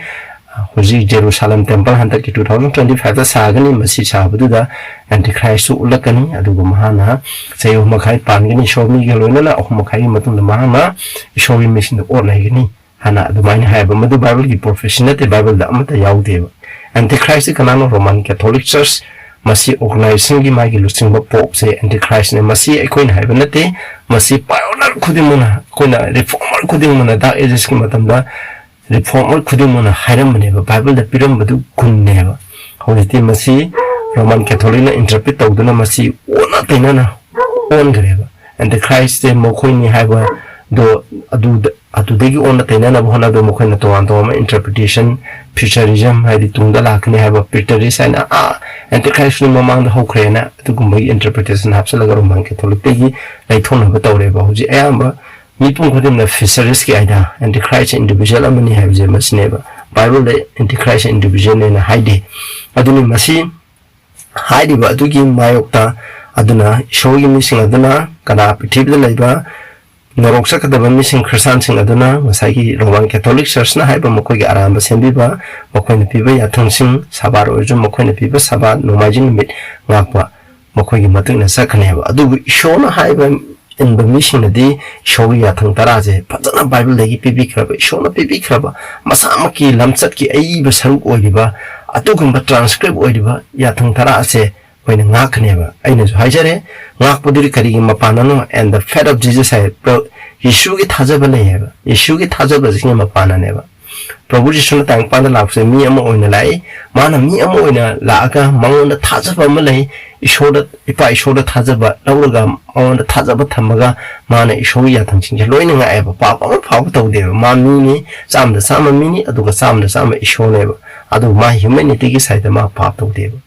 ꯍꯧꯖꯤꯛ Jerusalem temple ꯍꯟꯗꯛꯀꯤ two thousand twenty fiveꯇ ꯁꯥꯒꯅꯤ, ꯃꯁꯤ ꯁꯥꯕꯗꯨꯗ Antichristꯁꯨ ꯎꯠꯂꯛꯀꯅꯤ, ꯑꯗꯨꯒ ꯃꯍꯥꯛꯅ ꯆꯍꯤ ꯑꯍꯨꯝ ꯃꯈꯥꯏ ꯄꯥꯟꯒꯅꯤ, ꯏꯁꯣꯔ ꯃꯤꯒ ꯂꯣꯏꯅꯅ ꯑꯍꯨꯝ ꯃꯈꯥꯏꯒꯤ ꯃꯇꯨꯡꯗ ꯃꯍꯥꯛꯅ ꯏꯁꯣꯔꯒꯤ ꯃꯤꯁꯤꯡꯗ ꯑꯣꯠ ꯅꯩꯒꯅꯤ ꯍꯥꯏꯅ ꯑꯗꯨꯃꯥꯏꯅ ꯍꯥꯏꯕ꯫ ꯃꯗꯨ Bibleꯒꯤ prophecy ꯅꯠꯇꯦ, Bibleꯗ ꯑꯃꯠꯇ ꯌꯥꯎꯗꯦꯕ꯫ Antichristꯁꯤ ꯀꯅꯥꯅꯣ? Roman Catholic Church, ꯃꯁꯤ organizationꯒꯤ ꯃꯥꯒꯤ ꯂꯨꯆꯤꯡꯕ Popeꯁꯦ Antichristꯅꯦ꯫ ꯃꯁꯤ ꯑꯩꯈꯣꯏꯅ ꯍꯥꯏꯕ ꯅꯠꯇꯦ, ꯃꯁꯤ pioneer ꯈꯨꯗꯤꯡꯃꯛꯅ, ꯑꯩꯈꯣꯏꯅ reformer ꯈꯨꯗꯤꯡꯃꯛꯅ Dark Agesꯀꯤ ꯃꯇꯝꯗ reformer ꯈꯨꯗꯤꯡꯃꯛꯅ ꯍꯥꯏꯔꯝꯕꯅꯦꯕ, Bibleꯗ ꯄꯤꯔꯝꯕꯗꯨ ꯒꯨꯟꯅꯦꯕ꯫ ꯍꯧꯖꯤꯛꯇꯤ ꯃꯁꯤ Roman Catholicꯅ interpret ꯇꯧꯗꯨꯅ ꯃꯁꯤ ꯑꯣꯟꯅ ꯇꯩꯅꯅ ꯑꯣꯟꯈ꯭ꯔꯦꯕ꯫ Antichristꯁꯦ ꯃꯈꯣꯏꯅꯤ ꯍꯥꯏꯕꯗꯣ ꯑꯗꯨꯗ, ꯑꯗꯨꯗꯒꯤ ꯑꯣꯟꯅ ꯇꯩꯅꯅꯕ ꯍꯣꯠꯅꯕꯗ ꯃꯈꯣꯏꯅ ꯇꯣꯉꯥꯟ ꯇꯣꯉꯥꯟꯕ interpretation, futurism ꯍꯥꯏꯗꯤ ꯇꯨꯡꯗ ꯂꯥꯛꯀꯅꯤ ꯍꯥꯏꯕ, preterist ꯍꯥꯏꯅ, ꯑꯥ, Antichristꯅ ꯃꯃꯥꯡꯗ ꯍꯧꯈ꯭ꯔꯦꯅ ꯑꯗꯨꯒꯨꯝꯕꯒꯤ interpretation ꯍꯥꯞꯆꯤꯜꯂꯒ Roman Catholicꯇꯒꯤ ꯂꯩꯊꯣꯛꯅꯕ ꯇꯧꯔꯦꯕ꯫ ꯍꯧꯖꯤꯛ ꯑꯌꯥꯝꯕ ꯃꯤꯄꯨꯝ ꯈꯨꯗꯤꯡꯃꯛꯅ futuristsꯀꯤ idea, Antichrist individual ꯑꯃꯅꯤ ꯍꯥꯏꯕꯁꯦ ꯃꯁꯤꯅꯦꯕ꯫ Bibleꯗ Antichrist individualꯅꯦꯅ ꯍꯥꯏꯗꯦ꯫ ꯑꯗꯨꯅꯤ ꯃꯁꯤ ꯍꯥꯏꯔꯤꯕ ꯑꯗꯨꯒꯤ ꯃꯥꯌꯣꯛꯇ, ꯑꯗꯨꯅ ꯏꯁꯣꯔꯒꯤ ꯃꯤꯁꯤꯡ ꯑꯗꯨꯅ ꯀꯅꯥ ꯄ꯭ꯔꯤꯊꯤꯕꯤꯗ ꯂꯩꯕ ꯅꯔꯣꯛ ꯆꯠꯀꯗꯕ ꯃꯤꯁꯤꯡ, ꯈ꯭ꯔꯤꯁꯇꯥꯟꯁꯤꯡ ꯑꯗꯨꯅ ꯉꯁꯥꯏꯒꯤ Roman Catholic Churchꯅ ꯍꯥꯏꯕ ꯃꯈꯣꯏꯒꯤ ꯑꯔꯥꯟꯕ ꯁꯦꯝꯕꯤꯕ, ꯃꯈꯣꯏꯅ ꯄꯤꯕ ꯌꯥꯊꯪꯁꯤꯡ, ꯁꯕꯥꯠ ꯑꯣꯏꯔꯁꯨ ꯃꯈꯣꯏꯅ ꯄꯤꯕ ꯁꯕꯥꯠ, ꯅꯣꯡꯃꯥꯏꯖꯤꯡ ꯅꯨꯃꯤꯠ ꯉꯥꯛꯄ, ꯃꯈꯣꯏꯒꯤ ꯃꯇꯨꯡ ꯏꯟꯅ ꯆꯠꯀꯅꯦꯕ꯫ ꯑꯗꯨꯕꯨ ꯏꯁꯣꯔꯅ ꯍꯥꯏꯕ ꯏꯟꯕ ꯃꯤꯁꯤꯡꯅꯗꯤ ꯏꯁꯣꯔꯒꯤ ꯌꯥꯊꯪ ꯇꯔꯥꯁꯦ ꯐꯖꯅ Bibleꯗꯒꯤ ꯄꯤꯕꯤꯈ꯭ꯔꯕ, ꯏꯁꯣꯔꯅ ꯄꯤꯕꯤꯈ꯭ꯔꯕ, ꯃꯁꯥꯃꯛꯀꯤ ꯂꯝꯆꯠꯀꯤ ꯑꯏꯕ ꯁꯔꯨꯛ ꯑꯣꯏꯔꯤꯕ, ꯑꯗꯨꯒꯨꯝꯕ transcript ꯑꯣꯏꯔꯤꯕ ꯌꯥꯊꯪ ꯇꯔꯥ ꯑꯁꯦ ꯑꯩꯈꯣꯏꯅ ꯉꯥꯛꯀꯅꯦꯕ꯫ ꯑꯩꯅꯁꯨ ꯍꯥꯏꯖꯔꯦ, ꯉꯥꯛꯄꯗꯨꯗꯤ ꯀꯔꯤꯒꯤ ꯃꯄꯥꯟꯅꯅꯣ? And the faith of Jesus ꯍꯥꯏ, ꯄ꯭ꯔ-, ꯌꯤꯁꯨꯒꯤ ꯊꯥꯖꯕ ꯂꯩ ꯍꯥꯏꯕ, ꯌꯤꯁꯨꯒꯤ ꯊꯥꯖꯕꯁꯤꯒꯤ ꯃꯄꯥꯟꯅꯅꯦꯕ꯫ ꯄ꯭ꯔꯚꯨ ꯖꯤꯁꯨꯅ ꯇꯥꯏꯕꯪꯄꯥꯟꯗ ꯂꯥꯛꯄꯁꯦ ꯃꯤ ꯑꯃ ꯑꯣꯏꯅ ꯂꯥꯛꯏ꯫ ꯃꯥꯅ ꯃꯤ ꯑꯃ ꯑꯣꯏꯅ ꯂꯥꯛꯑꯒ ꯃꯉꯣꯟꯗ ꯊꯥꯖꯕ ꯑꯃ ꯂꯩ, ꯏꯁꯣꯔꯗ, ꯏꯄꯥ ꯏꯁꯣꯔꯗ ꯊꯥꯖꯕ ꯂꯧꯔꯒ, ꯃꯉꯣꯟꯗ ꯊꯥꯖꯕ ꯊꯝꯃꯒ ꯃꯥꯅ ꯏꯁꯣꯔꯒꯤ ꯌꯥꯊꯪꯁꯤꯡꯁꯦ ꯂꯣꯏꯅ ꯉꯥꯛꯑꯦꯕ꯫ ꯄꯥꯞ ꯑꯃ ꯐꯥꯎꯕ ꯇꯧꯗꯦꯕ꯫ ꯃꯥ ꯃꯤꯅꯤ, ꯆꯥꯝꯗ ꯆꯥꯝꯃ ꯃꯤꯅꯤ, ꯑꯗꯨꯒ ꯆꯥꯝꯗ ꯆꯥꯝꯃ ꯏꯁꯣꯔꯅꯦꯕ꯫ ꯑꯗꯨꯕꯨ ꯃꯥ humanityꯒꯤ sideꯇ ꯃꯥ ꯄꯥꯞ ꯇꯧꯗꯦꯕ꯫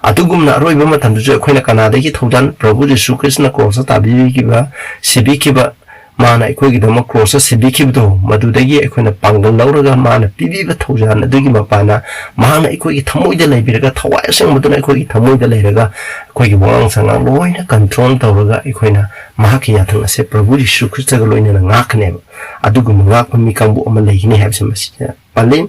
ꯑꯗꯨꯒꯨꯝꯅ ꯑꯔꯣꯏꯕ ꯃꯇꯝꯗꯁꯨ ꯑꯩꯈꯣꯏꯅ ꯀꯅꯥꯗꯒꯤ ꯊꯧꯖꯥꯜ? ꯄ꯭ꯔꯚꯨ ꯖꯤꯁꯨ ꯈ꯭ꯔꯤꯁꯅ ꯀ꯭ꯔꯣꯁꯇ ꯇꯥꯕꯤꯈꯤꯕ, ꯁꯤꯕꯤꯈꯤꯕ, ꯃꯥꯅ ꯑꯩꯈꯣꯏꯒꯤꯗꯃꯛ ꯀ꯭ꯔꯣꯁꯇ ꯁꯤꯕꯤꯈꯤꯕꯗꯣ, ꯃꯗꯨꯗꯒꯤ ꯑꯩꯈꯣꯏꯅ ꯄꯥꯡꯒꯜ ꯂꯧꯔꯒ, ꯃꯥꯅ ꯄꯤꯕꯤꯕ ꯊꯧꯖꯥꯜ ꯑꯗꯨꯒꯤ ꯃꯄꯥꯟꯅ, ꯃꯍꯥꯛꯅ ꯑꯩꯈꯣꯏꯒꯤ ꯊꯃꯣꯏꯗ ꯂꯩꯕꯤꯔꯒ, ꯊꯋꯥꯏ ꯑꯁꯦꯡꯕꯗꯨꯅ ꯑꯩꯈꯣꯏꯒꯤ ꯊꯃꯣꯏꯗ ꯂꯩꯔꯒ, ꯑꯩꯈꯣꯏꯒꯤ ꯋꯥꯉꯥꯡ ꯁꯉꯥꯡ ꯂꯣꯏꯅ ꯀꯟꯇ꯭ꯔꯣꯜ ꯇꯧꯔꯒ, ꯑꯩꯈꯣꯏꯅ ꯃꯍꯥꯛꯀꯤ ꯌꯥꯊꯪ ꯑꯁꯦ ꯄ꯭ꯔꯚꯨ ꯖꯤꯁꯨ ꯈ꯭ꯔꯤꯁꯇꯒ ꯂꯣꯏꯅꯅ ꯉꯥꯛꯀꯅꯦꯕ꯫ ꯑꯗꯨꯒꯨꯝꯕ ꯉꯥꯛꯄ ꯃꯤ ꯀꯥꯡꯕꯨ ꯑꯃ ꯂꯩꯒꯅꯤ ꯍꯥꯏꯕꯁꯦ ꯃꯁꯤꯗ ꯄꯜꯂꯤ꯫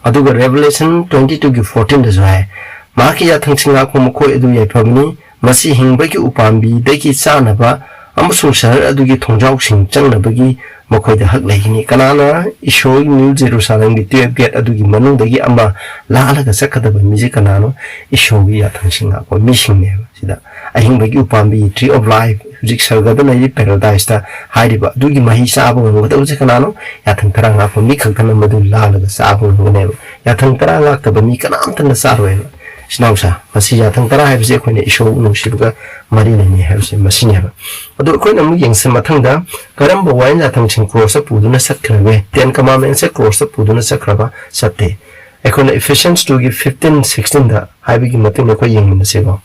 ꯑꯗꯨꯒ Revelation twenty two ꯒꯤ fourteen ꯗꯁꯨ ꯍꯥꯏ, ꯃꯍꯥꯛꯀꯤ ꯌꯥꯊꯪꯁꯤꯡ ꯉꯥꯛꯄ ꯃꯈꯣꯏ ꯑꯗꯨ ꯌꯥꯏꯐꯕꯅꯤ, ꯃꯁꯤ ꯍꯤꯡꯕꯒꯤ ꯎꯄꯥꯝꯕꯤꯗꯒꯤ ꯆꯥꯅꯕ ꯑꯃꯁꯨꯡ ꯁꯍꯔ ꯑꯗꯨꯒꯤ ꯊꯣꯡꯖꯥꯎꯁꯤꯡ ꯆꯪꯅꯕꯒꯤ ꯃꯈꯣꯏꯗ ꯍꯛ ꯂꯩꯒꯅꯤ꯫ ꯀꯅꯥꯅ ꯏꯁꯣꯔꯒꯤ ꯅ꯭ꯌꯨ ꯖꯦꯔꯨꯁꯥꯂꯦꯝꯒꯤ twelve gate ꯑꯗꯨꯒꯤ ꯃꯅꯨꯡꯗꯒꯤ ꯑꯃ ꯂꯥꯜꯂꯒ ꯆꯠꯀꯗꯕ ꯃꯤꯁꯦ ꯀꯅꯥꯅꯣ? ꯏꯁꯣꯔꯒꯤ ꯌꯥꯊꯪꯁꯤꯡ ꯉꯥꯛꯄ ꯃꯤꯁꯤꯡꯅꯦꯕ꯫ ꯁꯤꯗ ꯑꯍꯤꯡꯕꯒꯤ ꯎꯄꯥꯝꯕꯤ, tree of life, ꯍꯧꯖꯤꯛ ꯁꯔꯒꯗ ꯂꯩꯔꯤ paradise ꯇ ꯍꯥꯏꯔꯤꯕ ꯑꯗꯨꯒꯤ ꯃꯍꯩ ꯆꯥꯕ ꯉꯝꯒꯗꯕꯁꯦ ꯀꯅꯥꯅꯣ? ꯌꯥꯊꯪ ꯇꯔꯥ ꯉꯥꯛꯄ ꯃꯤ ꯈꯛꯇꯅ ꯃꯗꯨ ꯂꯥꯜꯂꯒ ꯆꯥꯕ ꯉꯝꯒꯅꯦꯕ꯫ ꯌꯥꯊꯪ ꯇꯔꯥ ꯉꯥꯛꯇꯕ ꯃꯤ ꯀꯅꯥꯝꯇꯅ ꯆꯥꯔꯣꯏꯕ꯫ ꯏꯆꯤꯟ ꯏꯅꯥꯎꯁꯥ, ꯃꯁꯤ ꯌꯥꯊꯪ ꯇꯔꯥ ꯍꯥꯏꯕꯁꯤ ꯑꯩꯈꯣꯏꯅ ꯏꯁꯣꯔ ꯅꯨꯡꯁꯤꯕꯒ ꯃꯔꯤ ꯂꯩꯅꯩ ꯍꯥꯏꯕꯁꯦ ꯃꯁꯤꯅꯦꯕ꯫ ꯑꯗꯣ ꯑꯩꯈꯣꯏꯅ ꯑꯃꯨꯛ ꯌꯦꯡꯁꯤ ꯃꯊꯪꯗ, ꯀꯔꯝꯕ ꯋꯥꯌꯦꯜ ꯌꯥꯊꯪꯁꯤꯡ ꯀ꯭ꯔꯣꯁꯇ ꯄꯨꯗꯨꯅ ꯆꯠꯈ꯭ꯔꯒꯦ? Ten Commandments ꯁꯦ ꯀ꯭ꯔꯣꯁꯇ ꯄꯨꯗꯨꯅ ꯆꯠꯈ꯭ꯔꯕ? ꯆꯠꯇꯦ꯫ ꯑꯩꯈꯣꯏꯅ Ephesians two ꯒꯤ fifteen sixteen ꯗ ꯍꯥꯏꯕꯒꯤ ꯃꯇꯨꯡꯗ ꯑꯩꯈꯣꯏ ꯌꯦꯡꯃꯤꯟꯅꯁꯦꯀꯣ꯫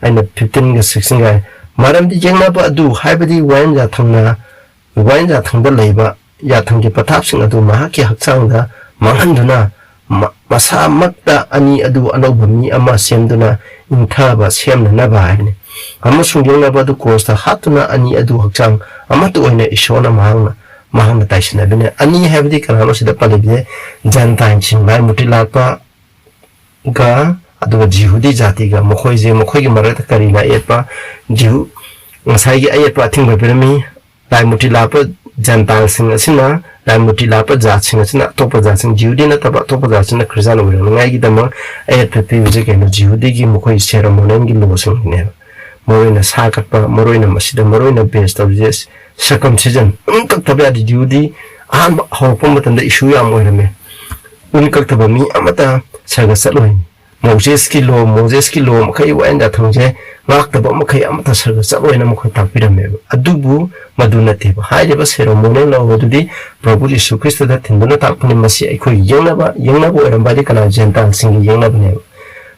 ꯑꯩꯅ fifteen ꯒ sixteen ꯒ ꯍꯥꯏ, "ꯃꯔꯝꯗꯤ ꯌꯦꯛꯅꯕ ꯑꯗꯨ, ꯍꯥꯏꯕꯗꯤ ꯋꯥꯌꯦꯜ ꯌꯥꯊꯪꯅ, ꯋꯥꯌꯦꯜ ꯌꯥꯊꯪꯗ ꯂꯩꯕ ꯌꯥꯊꯪꯒꯤ ꯄꯊꯥꯞꯁꯤꯡ ꯑꯗꯨ ꯃꯍꯥꯛꯀꯤ ꯍꯛꯆꯥꯡꯗ ꯃꯥꯡꯍꯟꯗꯨꯅ, ꯃ-, ꯃꯁꯥꯃꯛꯇ ꯑꯅꯤ ꯑꯗꯨ ꯑꯅꯧꯕ ꯃꯤ ꯑꯃ ꯁꯦꯝꯗꯨꯅ ꯏꯪꯊꯕ ꯁꯦꯝꯅꯅꯕ" ꯍꯥꯏꯕꯅꯤ꯫ "ꯑꯃꯁꯨꯡ ꯌꯦꯛꯅꯕ ꯑꯗꯨ ꯀ꯭ꯔꯣꯁꯇ ꯍꯥꯠꯇꯨꯅ ꯑꯅꯤ ꯑꯗꯨ ꯍꯛꯆꯥꯡ ꯑꯃꯠꯇ ꯑꯣꯏꯅ ꯏꯁꯣꯔꯅ ꯃꯍꯥꯛꯅ, ꯃꯍꯥꯛꯅ ꯇꯥꯏꯁꯤꯟꯅꯕꯅꯤ"꯫ ꯑꯅꯤ ꯍꯥꯏꯕꯗꯤ ꯀꯅꯥꯅꯣ ꯁꯤꯗ ꯄꯜꯂꯤꯕꯁꯦ? ꯖꯦꯟꯇꯥꯏꯜꯁꯤꯡ, ꯂꯥꯏ ꯃꯨꯔꯇꯤ ꯂꯥꯠꯄ ꯒ, ꯑꯗꯨꯒ ꯖꯤꯍꯨꯗꯤ ꯖꯥꯇꯤꯒ, ꯃꯈꯣꯏꯁꯦ, ꯃꯈꯣꯏꯒꯤ ꯃꯔꯛꯇ ꯀꯔꯤꯅ ꯑꯌꯦꯠꯄ? ꯖꯤꯍꯨ-, ꯉꯁꯥꯏꯒꯤ ꯑꯌꯦꯠꯄ ꯑꯊꯤꯡꯕ ꯄꯤꯔꯝꯃꯤ꯫ ꯂꯥꯏ ꯃꯨꯔꯇꯤ ꯂꯥꯠꯄ ꯖꯦꯟꯇꯥꯏꯜꯁꯤꯡ ꯑꯁꯤꯅ, ꯂꯥꯏ ꯃꯨꯔꯇꯤ ꯂꯥꯠꯄ ꯖꯥꯠꯁꯤꯡ ꯑꯁꯤꯅ, ꯑꯇꯣꯞꯄ ꯖꯥꯠꯁꯤꯡ, ꯖꯤꯍꯨꯗꯤ ꯅꯠꯇꯕ ꯑꯇꯣꯞꯄ ꯖꯥꯠꯁꯤꯡꯅ ꯈ꯭ꯔꯤꯁꯇꯥꯟ ꯑꯣꯏꯔꯛꯅꯉꯥꯏꯒꯤꯗꯃꯛ ꯑꯌꯦꯠꯄ ꯄꯤꯕꯁꯦ ꯀꯩꯅꯣ? ꯖꯤꯍꯨꯗꯤꯒꯤ ꯃꯈꯣꯏ ceremonial ꯒꯤ law ꯁꯤꯡꯅꯦꯕ꯫ ꯃꯔꯨꯑꯣꯏꯅ ꯁꯥ ꯀꯠꯄ, ꯃꯔꯨꯑꯣꯏꯅ ꯃꯁꯤꯗ ꯃꯔꯨꯑꯣꯏꯅ base ꯇꯧꯔꯤꯁꯦ circumcision, ꯎꯔꯤꯡ ꯀꯛꯊꯕ ꯌꯥꯗꯦ꯫ ꯖꯤꯍꯨꯗꯤ ꯑꯍꯥꯟꯕ ꯍꯧꯔꯛꯄ ꯃꯇꯝꯗ issue ꯌꯥꯝ ꯑꯣꯏꯔꯝꯃꯦ꯫ ꯎꯔꯤꯡ ꯀꯛꯊꯕ ꯃꯤ ꯑꯃꯠꯇ ꯁꯔꯒ ꯆꯠꯂꯣꯏ꯫ ꯃꯣꯖꯦꯁꯀꯤ law, ꯃꯣꯖꯦꯁꯀꯤ law ꯃꯈꯩ, ꯋꯥꯌꯦꯜ ꯌꯥꯊꯪꯁꯦ ꯉꯥꯛꯇꯕ ꯃꯈꯩ ꯑꯃꯠꯇ ꯁꯔꯒ ꯆꯠꯂꯣꯏꯅ ꯃꯈꯣꯏ ꯇꯥꯛꯄꯤꯔꯝꯃꯦꯕ꯫ ꯑꯗꯨꯕꯨ ꯃꯗꯨ ꯅꯠꯇꯦꯕ꯫ ꯍꯥꯏꯔꯤꯕ ceremonial law ꯑꯗꯨꯗꯤ ꯄ꯭ꯔꯚꯨ ꯌꯤꯁꯨ ꯈ꯭ꯔꯤꯁꯇꯗ ꯊꯤꯟꯗꯨꯅ ꯇꯥꯛꯄꯅꯤ꯫ ꯃꯁꯤ ꯑꯩꯈꯣꯏꯒꯤ ꯌꯦꯛꯅꯕ, ꯌꯦꯛꯅꯕ ꯑꯣꯏꯔꯝꯕ ꯍꯥꯏꯗꯤ ꯀꯅꯥ? ꯖꯦꯟꯇꯥꯏꯜꯁꯤꯡꯒꯤ ꯌꯦꯛꯅꯕꯅꯦꯕ꯫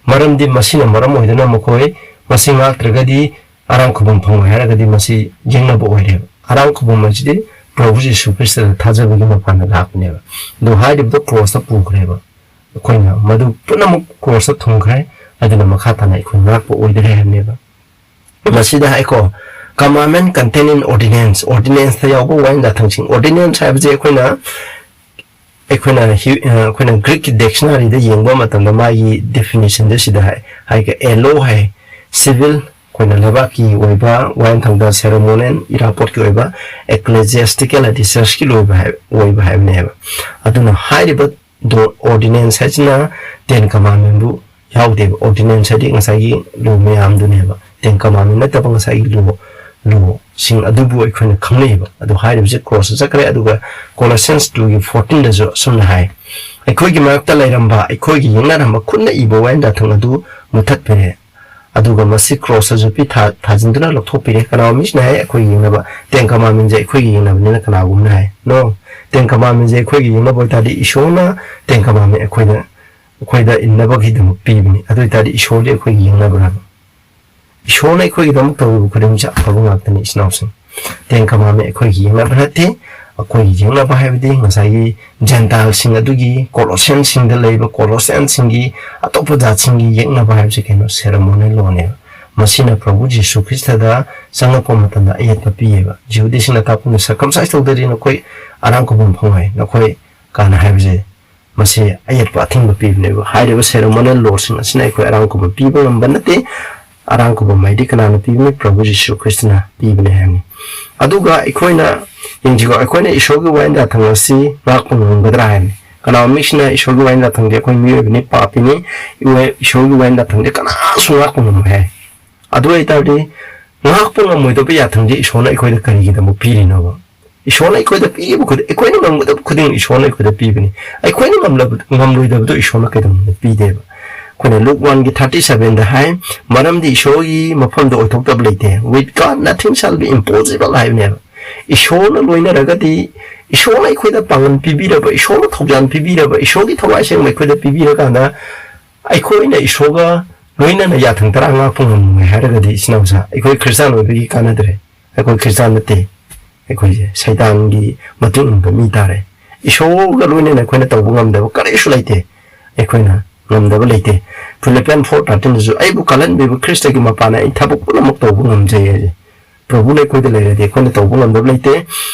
ꯃꯔꯝꯗꯤ ꯃꯁꯤꯅ ꯃꯔꯝ ꯑꯣꯏꯗꯨꯅ ꯃꯈꯣꯏ ꯃꯁꯤ ꯉꯥꯛꯇ꯭ꯔꯒꯗꯤ ꯑꯔꯥꯝ ꯈꯨꯕꯝ ꯐꯪꯂꯣꯏ ꯍꯥꯏꯔꯒꯗꯤ ꯃꯁꯤ ꯌꯦꯛꯅꯕ ꯑꯣꯏꯔꯦꯕ꯫ ꯑꯔꯥꯝ ꯈꯨꯕꯝ ꯍꯥꯏꯁꯤꯗꯤ ꯄ꯭ꯔꯚꯨ ꯖꯤꯁꯨ ꯈ꯭ꯔꯤꯁꯇꯗ ꯊꯥꯖꯕꯒꯤ ꯃꯄꯥꯟꯗ ꯂꯥꯛꯄꯅꯦꯕ꯫ ꯑꯗꯣ ꯍꯥꯏꯔꯤꯕꯗꯣ ꯀ꯭ꯔꯣꯁꯇ ꯄꯨꯈ꯭ꯔꯦꯕ꯫ ꯑꯩꯈꯣꯏꯅ ꯃꯗꯨ ꯄꯨꯝꯅꯃꯛ ꯀ꯭ꯔꯣꯁꯇ ꯊꯨꯡꯈ꯭ꯔꯦ꯫ ꯑꯗꯨꯅ ꯃꯈꯥ ꯇꯥꯅ ꯑꯩꯈꯣꯏ ꯉꯥꯛꯄ ꯑꯣꯏꯗ꯭ꯔꯦ ꯍꯥꯏꯕꯅꯦꯕ꯫ ꯃꯁꯤꯗ ꯍꯥꯏꯀꯣ, commandment contained in ordinance, ordinanceꯇ ꯌꯥꯎꯕ ꯋꯥꯌꯦꯜ ꯌꯥꯊꯪꯁꯤꯡ꯫ Ordinance ꯍꯥꯏꯕꯁꯦ ꯑꯩꯈꯣꯏꯅ ꯑꯩꯈꯣꯏꯅ ꯍꯤ-, ꯑ, ꯑꯩꯈꯣꯏꯅ Greek dictionaryꯗ ꯌꯦꯡꯕ ꯃꯇꯝꯗ ꯃꯥꯒꯤ definitionꯗ ꯁꯤꯗ ꯍꯥꯏ, ꯍꯥꯏꯒ ꯑꯦꯂꯣ ꯍꯥꯏ, civil, ꯑꯩꯈꯣꯏꯅ ꯂꯩꯕꯥꯛꯀꯤ ꯑꯣꯏꯕ ꯋꯥꯌꯦꯜ ꯊꯪꯗ ceremonial ꯏꯔꯥꯕꯣꯠꯀꯤ ꯑꯣꯏꯕ, ecclesiastical ꯍꯥꯏꯗꯤ churchꯀꯤ ꯑꯣꯏꯕ ꯍꯥꯏ-, ꯑꯣꯏꯕ ꯍꯥꯏꯕꯅꯦꯕ꯫ ꯑꯗꯨꯅ ꯍꯥꯏꯔꯤꯕ ꯗꯣ-, ordinance ꯍꯥꯏꯁꯤꯅ Ten Commandmentꯕꯨ ꯌꯥꯎꯗꯦꯕ꯫ Ordinance ꯍꯥꯏꯗꯤ ꯉꯁꯥꯏꯒꯤ ꯂꯣ ꯃꯌꯥꯝꯗꯨꯅꯦꯕ꯫ Ten Commandment ꯅꯠꯇꯕ ꯉꯁꯥꯏꯒꯤ ꯂꯣ, ꯂꯣꯁꯤꯡ ꯑꯗꯨꯕꯨ ꯑꯩꯈꯣꯏꯅ ꯈꯪꯅꯩꯕ꯫ ꯑꯗꯨ ꯍꯥꯏꯔꯤꯕꯁꯦ ꯀ꯭ꯔꯣꯁꯇ ꯆꯠꯈ꯭ꯔꯦ꯫ ꯑꯗꯨꯒ Colossians twoꯒꯤ fourteenꯗꯁꯨ ꯑꯁꯨꯝꯅ ꯍꯥꯏ, "ꯑꯩꯈꯣꯏꯒꯤ ꯃꯔꯛꯇ ꯂꯩꯔꯝꯕ, ꯑꯩꯈꯣꯏꯒꯤ ꯌꯦꯛꯅꯔꯝꯕ ꯈꯨꯠꯅ ꯏꯕ ꯋꯥꯌꯦꯜ ꯌꯥꯊꯪ ꯑꯗꯨ ꯃꯨꯊꯠꯄꯤꯔꯦ꯫ ꯑꯗꯨꯒ ꯃꯁꯤ ꯀ꯭ꯔꯣꯁꯇ ꯖꯨꯄꯤ ꯊꯥ-, ꯊꯥꯖꯤꯟꯗꯨꯅ ꯂꯧꯊꯣꯛꯄꯤꯔꯦ"꯫ ꯀꯅꯥꯒꯨꯝꯕ ꯃꯤꯁꯤꯅ ꯍꯥꯏ, "ꯑꯩꯈꯣꯏꯒꯤ ꯌꯦꯛꯅꯕ, Ten Commandmentꯁꯦ ꯑꯩꯈꯣꯏꯒꯤ ꯌꯦꯛꯅꯕꯅꯤꯅ" ꯀꯅꯥꯒꯨꯝꯕꯅ ꯍꯥꯏ꯫ No, Ten Commandmentꯁꯦ ꯑꯩꯈꯣꯏꯒꯤ ꯌꯦꯛꯅꯕ ꯑꯣꯏꯇꯥꯔꯗꯤ ꯏꯁꯣꯔꯅ Ten Commandment ꯑꯩꯈꯣꯏꯗ, ꯑꯩꯈꯣꯏꯗ ꯏꯟꯅꯕꯒꯤꯗꯃꯛ ꯄꯤꯕꯅꯤ꯫ ꯑꯗꯨ ꯑꯣꯏꯇꯥꯔꯗꯤ ꯏꯁꯣꯔꯗꯤ ꯑꯩꯈꯣꯏꯒꯤ ꯌꯦꯛꯅꯕ꯭ꯔꯕ? ꯏꯁꯣꯔꯅ ꯑꯩꯈꯣꯏꯒꯤꯗꯃꯛ ꯇꯧꯔꯤꯕ ꯈꯨꯗꯤꯡꯃꯛꯁꯦ ꯑꯐꯕ ꯉꯥꯛꯇꯅꯤ, ꯏꯆꯤꯟ ꯏꯅꯥꯎꯁꯤꯡ꯫ Ten Commandment ꯑꯩꯈꯣꯏꯒꯤ ꯌꯦꯛꯅꯕ ꯅꯠꯇꯦ꯫ ꯑꯩꯈꯣꯏꯒꯤ ꯌꯦꯛꯅꯕ ꯍꯥꯏꯕꯗꯤ ꯉꯁꯥꯏꯒꯤ Gentileꯁꯤꯡ ꯑꯗꯨꯒꯤ, Colossianꯁꯤꯡꯗ ꯂꯩꯔꯤꯕ Colossianꯁꯤꯡꯒꯤ, ꯑꯇꯣꯞꯄ ꯖꯥꯠꯁꯤꯡꯒꯤ ꯌꯦꯛꯅꯕ ꯍꯥꯏꯕꯁꯤ ꯀꯩꯅꯣ? Ceremonial lawꯅꯦꯕ꯫ ꯃꯁꯤꯅ ꯄ꯭ꯔꯚꯨ ꯖꯤꯁꯨ ꯈ꯭ꯔꯤꯁꯇꯗ ꯆꯪꯂꯛꯄ ꯃꯇꯝꯗ ꯑꯌꯦꯠꯄ ꯄꯤꯌꯦꯕ꯫ ꯖꯤꯍꯨꯗꯤꯁꯤꯡꯅ ꯇꯥꯛꯄꯅ, "Circumcise ꯇꯧꯗ꯭ꯔꯗꯤ ꯅꯈꯣꯏ ꯑꯔꯥꯝ ꯈꯨꯕꯝ ꯐꯪꯂꯣꯏ, ꯅꯈꯣꯏ" ꯀꯥꯏꯅ ꯍꯥꯏꯕꯁꯦ꯫ ꯃꯁꯤ ꯑꯌꯦꯠꯄ ꯑꯊꯤꯡꯕ ꯄꯤꯕꯅꯦꯕ꯫ ꯍꯥꯏꯔꯤꯕ ceremonial lawꯁꯤꯡ ꯑꯁꯤꯅ ꯑꯩꯈꯣꯏ ꯑꯔꯥꯝ ꯈꯨꯕꯝ ꯄꯤꯕ ꯉꯝꯕ ꯅꯠꯇꯦ꯫ ꯑꯔꯥꯝ ꯈꯨꯕꯝ ꯍꯥꯏꯗꯤ ꯀꯅꯥꯅ ꯄꯤꯕꯅꯤ? ꯄ꯭ꯔꯚꯨ ꯖꯤꯁꯨ ꯈ꯭ꯔꯤꯁꯇꯅ ꯄꯤꯕꯅꯦ ꯍꯥꯏꯕꯅꯤ꯫ ꯑꯗꯨꯒ ꯑꯩꯈꯣꯏꯅ, ꯌꯦꯡꯁꯤꯀꯣ, ꯑꯩꯈꯣꯏꯅ ꯏꯁꯣꯔꯒꯤ ꯋꯥꯌꯦꯜ ꯌꯥꯊꯪ ꯑꯁꯤ ꯉꯥꯛꯄ ꯉꯝꯒꯗ꯭ꯔꯥ ꯍꯥꯏꯕꯅꯤ꯫ ꯀꯅꯥꯒꯨꯝꯕ ꯃꯤꯁꯤꯅ ꯏꯁꯣꯔꯒꯤ ꯋꯥꯌꯦꯜ ꯌꯥꯊꯪꯗꯤ ꯑꯩꯈꯣꯏ ꯃꯤꯑꯣꯏꯕꯅꯤ, ꯄꯥꯄꯤꯅꯤ, ꯏꯁꯣꯔꯒꯤ ꯋꯥꯌꯦꯜ ꯌꯥꯊꯪꯗꯤ ꯀꯅꯥꯁꯨ ꯉꯥꯛꯄ ꯉꯝꯃꯣꯏ ꯍꯥꯏ꯫ ꯑꯗꯨ ꯑꯣꯏꯇꯥꯔꯗꯤ ꯉꯥꯛꯄ ꯉꯝꯃꯣꯏꯗꯕ ꯌꯥꯊꯪꯁꯦ ꯏꯁꯣꯔꯅ ꯑꯩꯈꯣꯏꯗ ꯀꯔꯤꯒꯤꯗꯃꯛ ꯄꯤꯔꯤꯅꯣꯕ? ꯏꯁꯣꯔꯅ ꯑꯩꯈꯣꯏꯗ ꯄꯤꯔꯤꯕ ꯈꯨꯗꯤꯡ, ꯑꯩꯈꯣꯏꯅ ꯉꯝꯒꯗꯕ ꯈꯨꯗꯤꯡ ꯏꯁꯣꯔꯅ ꯑꯩꯈꯣꯏꯗ ꯄꯤꯕꯅꯤ꯫ ꯑꯩꯈꯣꯏꯅ ꯉꯝꯂꯕ-, ꯉꯝꯂꯣꯏꯗꯕꯗꯣ ꯏꯁꯣꯔꯅ ꯀꯩꯗꯧꯅꯗ ꯄꯤꯗꯦꯕ? ꯑꯩꯈꯣꯏꯅ Luke oneꯒꯤ thirty sevenꯗ ꯍꯥꯏ, "ꯃꯔꯝꯗꯤ ꯏꯁꯣꯔꯒꯤ ꯃꯐꯝꯗ ꯑꯣꯏꯊꯣꯛꯇꯕ ꯂꯩꯇꯦ꯫ With God nothing shall be impossible" ꯍꯥꯏꯕꯅꯦꯕ꯫ ꯏꯁꯣꯔꯅ ꯂꯣꯏꯅꯔꯒꯗꯤ, ꯏꯁꯣꯔꯅ ꯑꯩꯈꯣꯏꯗ ꯄꯥꯡꯒꯜ ꯄꯤꯕꯤꯔꯕ, ꯏꯁꯣꯔꯅ ꯊꯧꯖꯥꯜ ꯄꯤꯕꯤꯔꯕ, ꯏꯁꯣꯔꯒꯤ ꯊꯋꯥꯏ ꯑꯁꯦꯡꯕ ꯑꯩꯈꯣꯏꯗ ꯄꯤꯕꯤꯔꯀꯥꯟꯗ ꯑꯩꯈꯣꯏꯅ ꯏꯁꯣꯔꯒ ꯂꯣꯏꯅꯅ ꯌꯥꯊꯪ ꯇꯔꯥ ꯉꯥꯛꯄ ꯉꯝꯃꯣꯏ ꯍꯥꯏꯔꯒꯗꯤ, ꯏꯆꯤꯟ ꯏꯅꯥꯎꯁꯥ, ꯑꯩꯈꯣꯏ ꯈ꯭ꯔꯤꯁꯇꯥꯟ ꯑꯣꯏꯕꯒꯤ ꯀꯥꯟꯅꯗ꯭ꯔꯦ꯫ ꯑꯩꯈꯣꯏ ꯈ꯭ꯔꯤꯁꯇꯥꯟ ꯅꯠꯇꯦ꯫ ꯑꯩꯈꯣꯏꯁꯦ ꯁꯩꯇꯥꯟꯒꯤ ꯃꯇꯨꯡ ꯏꯟꯕ ꯃꯤ ꯇꯥꯔꯦ꯫ ꯏꯁꯣꯔꯒ ꯂꯣꯏꯅꯅ ꯑꯩꯈꯣꯏꯅ ꯇꯧꯕ ꯉꯝꯗꯕ ꯀꯔꯤꯁꯨ ꯂꯩꯇꯦ꯫ ꯑꯩꯈꯣꯏꯅ ꯉꯝꯗꯕ ꯂꯩꯇꯦ꯫ ꯐꯤꯂꯤꯄꯤꯌꯟ ꯐꯣꯔ ꯊꯥꯔꯇꯤꯟꯗꯁꯨ, "ꯑꯩꯕꯨ ꯀꯜꯍꯟꯕꯤꯕ ꯈ꯭ꯔꯤꯁꯇꯒꯤ ꯃꯄꯥꯅ ꯑꯩ ꯊꯕꯛ ꯄꯨꯝꯅꯃꯛ ꯇꯧꯕ ꯉꯝꯖꯩ" ꯍꯥꯏꯁꯦ꯫ ꯄ꯭ꯔꯚꯨꯅ ꯑꯩꯈꯣꯏꯗ ꯂꯩꯔꯗꯤ ꯑꯩꯈꯣꯏꯅ ꯇꯧꯕ ꯉꯝꯗꯕ ꯂꯩꯇꯦ꯫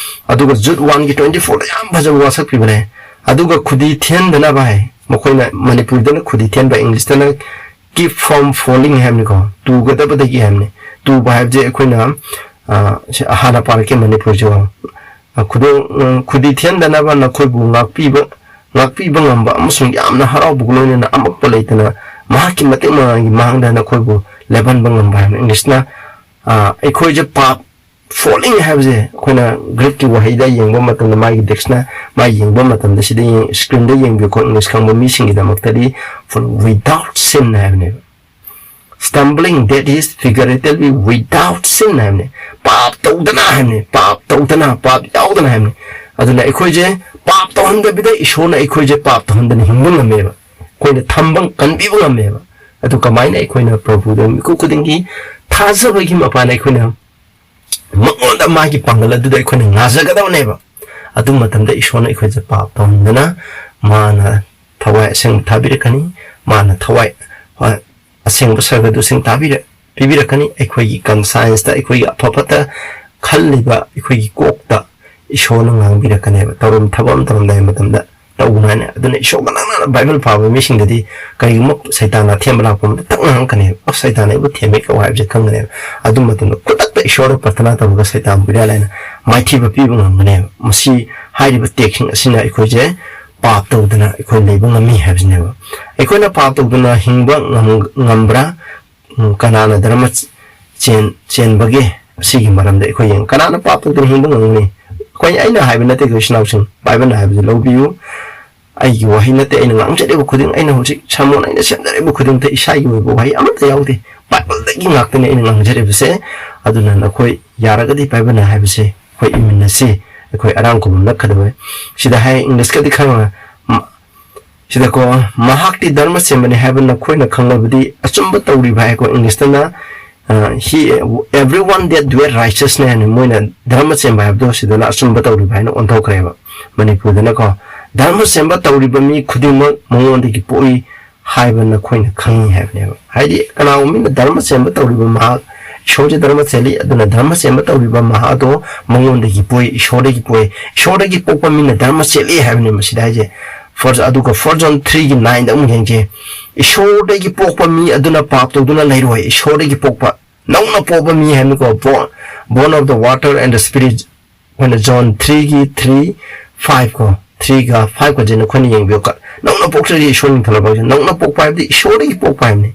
ꯑꯗꯨꯒ ꯖꯨꯠ ꯋꯥꯟꯒꯤ ꯇ꯭ꯋꯦꯟꯇꯤ ꯐꯣꯔꯗ ꯌꯥꯝ ꯐꯖꯕ ꯋꯥꯁꯛꯄꯤꯕꯅꯦ꯫ ꯑꯗꯨꯒ ꯈꯨꯗꯤ ꯊꯤꯍꯟꯗꯅꯕ ꯍꯥꯏ꯫ ꯃꯈꯣꯏꯅ ꯃꯅꯤꯄꯨꯔꯤꯗꯅ ꯈꯨꯗꯤ ꯊꯤꯍꯟꯕ, ꯏꯪꯂꯤꯁꯇꯅ keep from falling ꯍꯥꯏꯕꯅꯤꯀꯣ, ꯇꯨꯒꯗꯕꯗꯒꯤ ꯍꯥꯏꯕꯅꯤ꯫ ꯇꯨꯕ ꯍꯥꯏꯕꯁꯦ ꯑꯩꯈꯣꯏꯅ, ꯑ, ꯁꯤ ꯍꯥꯟꯅ ꯄꯥꯔꯛꯀꯦ ꯃꯅꯤꯄꯨꯔꯤꯁꯦ꯫ ꯑ, ꯈꯨꯗꯣꯡ-, ꯎꯝ, ꯈꯨꯗꯤ ꯊꯤꯍꯟꯗꯅꯕ ꯅꯈꯣꯏꯕꯨ ꯉꯥꯛꯄꯤꯕ, ꯉꯥꯛꯄꯤꯕ ꯉꯝꯕ ꯑꯃꯁꯨꯡ ꯌꯥꯝꯅ ꯍꯔꯥꯎꯕꯒ ꯂꯣꯏꯅꯅ ꯑꯃꯛꯄ ꯂꯩꯇꯅ ꯃꯍꯥꯛꯀꯤ ꯃꯇꯤꯛ ꯃꯉꯥꯜꯒꯤ ꯃꯥꯡꯗ ꯅꯈꯣꯏꯕꯨ ꯂꯦꯞꯍꯟꯕ ꯉꯝꯕ ꯍꯥꯏꯕꯅꯤ꯫ ꯏꯪꯂꯤꯁꯅ, ꯑ, ꯑꯩꯈꯣꯏꯁꯦ ꯄꯥꯞ, falling ꯍꯥꯏꯕꯁꯦ ꯑꯩꯈꯣꯏꯅ ꯒ꯭ꯔꯤꯛꯀꯤ ꯋꯥꯍꯩꯗ ꯌꯦꯡꯕ ꯃꯇꯝꯗ, ꯃꯥꯒꯤ ꯗꯤꯛꯁꯅ-, ꯃꯥ ꯌꯦꯡꯕ ꯃꯇꯝꯗ, ꯁꯤꯗ ꯌꯦꯡ-, ꯁ꯭ꯀ꯭ꯔꯤꯟꯗ ꯌꯦꯡꯕꯤꯌꯨꯀꯣ, ꯏꯪꯂꯤꯁ ꯈꯪꯕ ꯃꯤꯁꯤꯡꯒꯤꯗꯃꯛꯇꯗꯤ, for without sin ꯍꯥꯏꯕꯅꯦꯕ꯫ Stumbling, that is figuratively without sin ꯍꯥꯏꯕꯅꯤ꯫ ꯄꯥꯞ ꯇꯧꯗꯅ ꯍꯥꯏꯕꯅꯤ, ꯄꯥꯞ ꯇꯧꯗꯅ, ꯄꯥꯞ ꯌꯥꯎꯗꯅ ꯍꯥꯏꯕꯅꯤ꯫ ꯑꯗꯨꯅ ꯑꯩꯈꯣꯏꯁꯦ ꯄꯥꯞ ꯇꯧꯍꯟꯗꯕꯤꯗ ꯏꯁꯣꯔꯅ ꯑꯩꯈꯣꯏꯁꯦ ꯄꯥꯞ ꯇꯧꯍꯟꯗꯅ ꯍꯤꯡꯕ ꯉꯝꯃꯦꯕ, ꯑꯩꯈꯣꯏꯅ ꯊꯝꯕ, ꯀꯟꯕꯤꯕ ꯉꯝꯃꯦꯕ꯫ ꯑꯗꯨ ꯀꯃꯥꯏꯅ? ꯑꯩꯈꯣꯏꯅ ꯄ꯭ꯔꯚꯨꯗ ꯃꯤꯀꯨꯞ ꯈꯨꯗꯤꯡꯒꯤ ꯊꯥꯖꯕꯒꯤ ꯃꯄꯥꯟ ꯑꯩꯈꯣꯏꯅ ꯃꯉꯣꯟꯗ, ꯃꯥꯒꯤ ꯄꯥꯡꯒꯜ ꯑꯗꯨꯗ ꯑꯩꯈꯣꯏꯅ ꯉꯥꯖꯒꯗꯕꯅꯦꯕ꯫ ꯑꯗꯨ ꯃꯇꯝꯗ ꯏꯁꯣꯔꯅ ꯑꯩꯈꯣꯏꯁꯦ ꯄꯥꯞ ꯇꯧꯍꯟꯗꯅ ꯃꯥꯅ ꯊꯋꯥꯏ ꯑꯁꯦꯡꯕ ꯊꯥꯕꯤꯔꯛꯀꯅꯤ, ꯃꯥꯅ ꯊꯋꯥꯏ, ꯍꯣꯏ, ꯑꯁꯦꯡꯕ ꯁꯔꯒꯗꯨꯁꯤꯡ ꯊꯥꯕꯤꯔꯛ-, ꯄꯤꯕꯤꯔꯛꯀꯅꯤ꯫ ꯑꯩꯈꯣꯏꯒꯤ ꯀꯟꯁꯥꯏꯟꯁꯇ, ꯑꯩꯈꯣꯏꯒꯤ ꯑꯐ ꯐꯠꯇ ꯈꯜꯂꯤꯕ ꯑꯩꯈꯣꯏꯒꯤ ꯀꯣꯛꯇ ꯏꯁꯣꯔꯅ ꯉꯥꯡꯕꯤꯔꯛꯀꯅꯦꯕ, ꯇꯧꯔꯝ ꯊꯕꯛ ꯑꯃ ꯇꯧꯔꯝꯗꯥꯏ ꯃꯇꯝꯗ꯫ ꯇꯧꯒꯅꯨ ꯍꯥꯏꯅ꯫ ꯑꯗꯨꯅ ꯏꯁꯣꯔꯒ ꯅꯛꯅꯅ ꯕꯥꯏꯕꯜ ꯄꯥꯕ ꯃꯤꯁꯤꯡꯗꯗꯤ ꯀꯔꯤꯒꯨꯝꯕ ꯁꯩꯇꯥꯟꯅ ꯑꯊꯦꯝꯕ ꯂꯥꯛꯄ ꯃꯇꯝꯗ ꯇꯛ ꯉꯥꯡꯉꯛꯀꯅꯦꯕ, "ꯑꯁ, ꯁꯩꯇꯥꯟꯅ ꯑꯩꯕꯨ ꯊꯦꯝꯃꯦ" ꯀꯧ ꯍꯥꯏꯕꯁꯦ ꯈꯪꯒꯅꯦꯕ꯫ ꯑꯗꯨ ꯃꯇꯝꯗ ꯈꯨꯗꯛꯇ ꯏꯁꯣꯔꯗ ꯄ꯭ꯔꯊꯅꯥ ꯇꯧꯔꯒ ꯁꯩꯇꯥꯟꯕꯨ ꯏꯔꯥꯏ ꯂꯥꯏꯅ ꯃꯥꯏꯊꯤꯕ ꯄꯤꯕ ꯉꯝꯒꯅꯦꯕ꯫ ꯃꯁꯤ, ꯍꯥꯏꯔꯤꯕ ꯇꯦꯛꯁꯤꯡ ꯑꯁꯤꯅ ꯑꯩꯈꯣꯏꯁꯦ ꯄꯥꯞ ꯇꯧꯗꯅ ꯑꯩꯈꯣꯏ ꯂꯩꯕ ꯉꯝꯃꯤ ꯍꯥꯏꯕꯁꯤꯅꯦꯕ꯫ ꯑꯩꯈꯣꯏꯅ ꯄꯥꯞ ꯇꯧꯗꯅ ꯍꯤꯡꯕ ꯉꯝ-, ꯉꯝꯕ꯭ꯔꯥ? ꯎꯝ, ꯀꯅꯥꯅ ꯙꯔꯃ ꯆꯦꯟ-, ꯆꯦꯟꯕꯒꯦ? ꯑꯁꯤꯒꯤ ꯃꯔꯝꯗ ꯑꯩꯈꯣꯏ ꯌꯦꯡ-, ꯀꯅꯥꯅ ꯄꯥꯞ ꯇꯧꯗꯅ ꯍꯤꯡꯕ ꯉꯝꯒꯅꯤ? ꯑꯩꯈꯣꯏ, ꯑꯩꯅ ꯍꯥꯏꯕ ꯅꯠꯇꯦ, ꯑꯩꯈꯣꯏ ꯏꯆꯤꯟ ꯏꯅꯥꯎꯁꯤꯡ, ꯕꯥꯏꯕꯜꯅ ꯍꯥꯏꯕꯁꯦ ꯂꯧꯕꯤꯌꯨ꯫ ꯑꯩꯒꯤ ꯋꯥꯍꯩ ꯅꯠꯇꯦ, ꯑꯩꯅ ꯉꯥꯡꯖꯔꯤꯕ ꯈꯨꯗꯤꯡ, ꯑꯩꯅ ꯍꯧꯖꯤꯛ ꯁꯔꯃꯣꯟ ꯑꯩꯅ ꯁꯦꯝꯖꯔꯤꯕ ꯈꯨꯗꯤꯡꯗ ꯏꯁꯥꯒꯤ ꯑꯣꯏꯕ ꯋꯥꯍꯩ ꯑꯃꯠꯇ ꯌꯥꯎꯗꯦ꯫ ꯕꯥꯏꯕꯜꯗꯒꯤ ꯉꯥꯛꯇꯅꯦ ꯑꯩꯅ ꯉꯥꯡꯖꯔꯤꯕꯁꯦ꯫ ꯑꯗꯨꯅ ꯅꯈꯣꯏ ꯌꯥꯔꯒꯗꯤ ꯕꯥꯏꯕꯜꯅ ꯍꯥꯏꯕꯁꯦ ꯑꯩꯈꯣꯏ ꯏꯃꯤꯟꯅꯁꯤ꯫ ꯑꯩꯈꯣꯏ ꯑꯔꯥꯡ ꯈꯨꯕꯝ ꯅꯛꯀꯗꯕ꯫ ꯁꯤꯗ ꯍꯥꯏ, ꯏꯪꯂꯤꯁꯀꯗꯤ ꯈꯔ ꯃ-, ꯁꯤꯗꯀꯣ, ꯃꯍꯥꯛꯇꯤ ꯙꯔꯃ ꯆꯦꯟꯕꯅꯤ ꯍꯥꯏꯕ ꯅꯈꯣꯏꯅ ꯈꯪꯂꯕꯗꯤ, ꯑꯆꯨꯝꯕ ꯇꯧꯔꯤꯕ ꯍꯥꯏꯀꯣ, ꯏꯪꯂꯤꯁꯇꯅ, ꯑ, he, everyone that doeth righteousness ꯍꯥꯏꯅ ꯃꯣꯏꯅ ꯙꯔꯃ ꯆꯦꯟꯕ ꯍꯥꯏꯕꯗꯣ ꯁꯤꯗꯅ ꯑꯆꯨꯝꯕ ꯇꯧꯔꯤꯕ ꯍꯥꯏꯅ ꯑꯣꯟꯊꯣꯛꯈ꯭ꯔꯦꯕ ꯃꯅꯤꯄꯨꯔꯗꯅꯀꯣ꯫ ꯙꯔꯃ ꯆꯦꯟꯕ ꯇꯧꯔꯤꯕ ꯃꯤ ꯈꯨꯗꯤꯡꯃꯛ ꯃꯉꯣꯟꯗꯒꯤ ꯄꯣꯛꯏ ꯍꯥꯏꯕ ꯅꯈꯣꯏꯅ ꯈꯪꯉꯤ ꯍꯥꯏꯕꯅꯦꯕ꯫ ꯍꯥꯏꯗꯤ ꯀꯅꯥꯒꯨꯝꯕ ꯃꯤꯅ ꯙꯔꯃ ꯆꯦꯟꯕ ꯇꯧꯔꯤꯕ ꯃꯍꯥꯛ, ꯏꯁꯣꯔꯁꯦ ꯙꯔꯃ ꯆꯦꯜꯂꯤ, ꯑꯗꯨꯅ ꯙꯔꯃ ꯆꯦꯟꯕ ꯇꯧꯔꯤꯕ ꯃꯍꯥꯛ ꯑꯗꯣ ꯃꯉꯣꯟꯗꯒꯤ ꯄꯣꯛꯏ, ꯏꯁꯣꯔꯗꯒꯤ ꯄꯣꯛꯏ, ꯏꯁꯣꯔꯗꯒꯤ ꯄꯣꯛꯄ ꯃꯤꯅ ꯙꯔꯃ ꯆꯦꯜꯂꯤ ꯍꯥꯏꯕꯅꯤ ꯃꯁꯤꯗ ꯍꯥꯏꯁꯦ꯫ First, ꯑꯗꯨꯒ First John three ꯒꯤ nine ꯗ ꯑꯃꯨꯛ ꯌꯦꯡꯁꯦ꯫ ꯏꯁꯣꯔꯗꯒꯤ ꯄꯣꯛꯄ ꯃꯤ ꯑꯗꯨꯅ ꯄꯥꯞ ꯇꯧꯗꯨꯅ ꯂꯩꯔꯣꯏ꯫ ꯏꯁꯣꯔꯗꯒꯤ ꯄꯣꯛꯄ, ꯅꯧꯅ ꯄꯣꯛꯄ ꯃꯤ ꯍꯥꯏꯕꯅꯤꯀꯣ, born, born of the water and the spirit, ꯑꯩꯈꯣꯏꯅ John three ꯒꯤ three, five ꯀꯣ, three ꯒ five ꯀꯁꯦ ꯅꯈꯣꯏꯅ ꯌꯦꯡꯕꯤꯌꯨ꯫ ꯀ-, ꯅꯧꯅ ꯄꯣꯛꯆꯔꯤ ꯏꯁꯣꯔ ꯅꯤꯡꯊꯧ ꯂꯩꯕꯥꯛꯁꯤꯗ꯫ ꯅꯧꯅ ꯄꯣꯛꯄ ꯍꯥꯏꯕꯗꯤ ꯏꯁꯣꯔꯗꯒꯤ ꯄꯣꯛꯄ ꯍꯥꯏꯕꯅꯤ꯫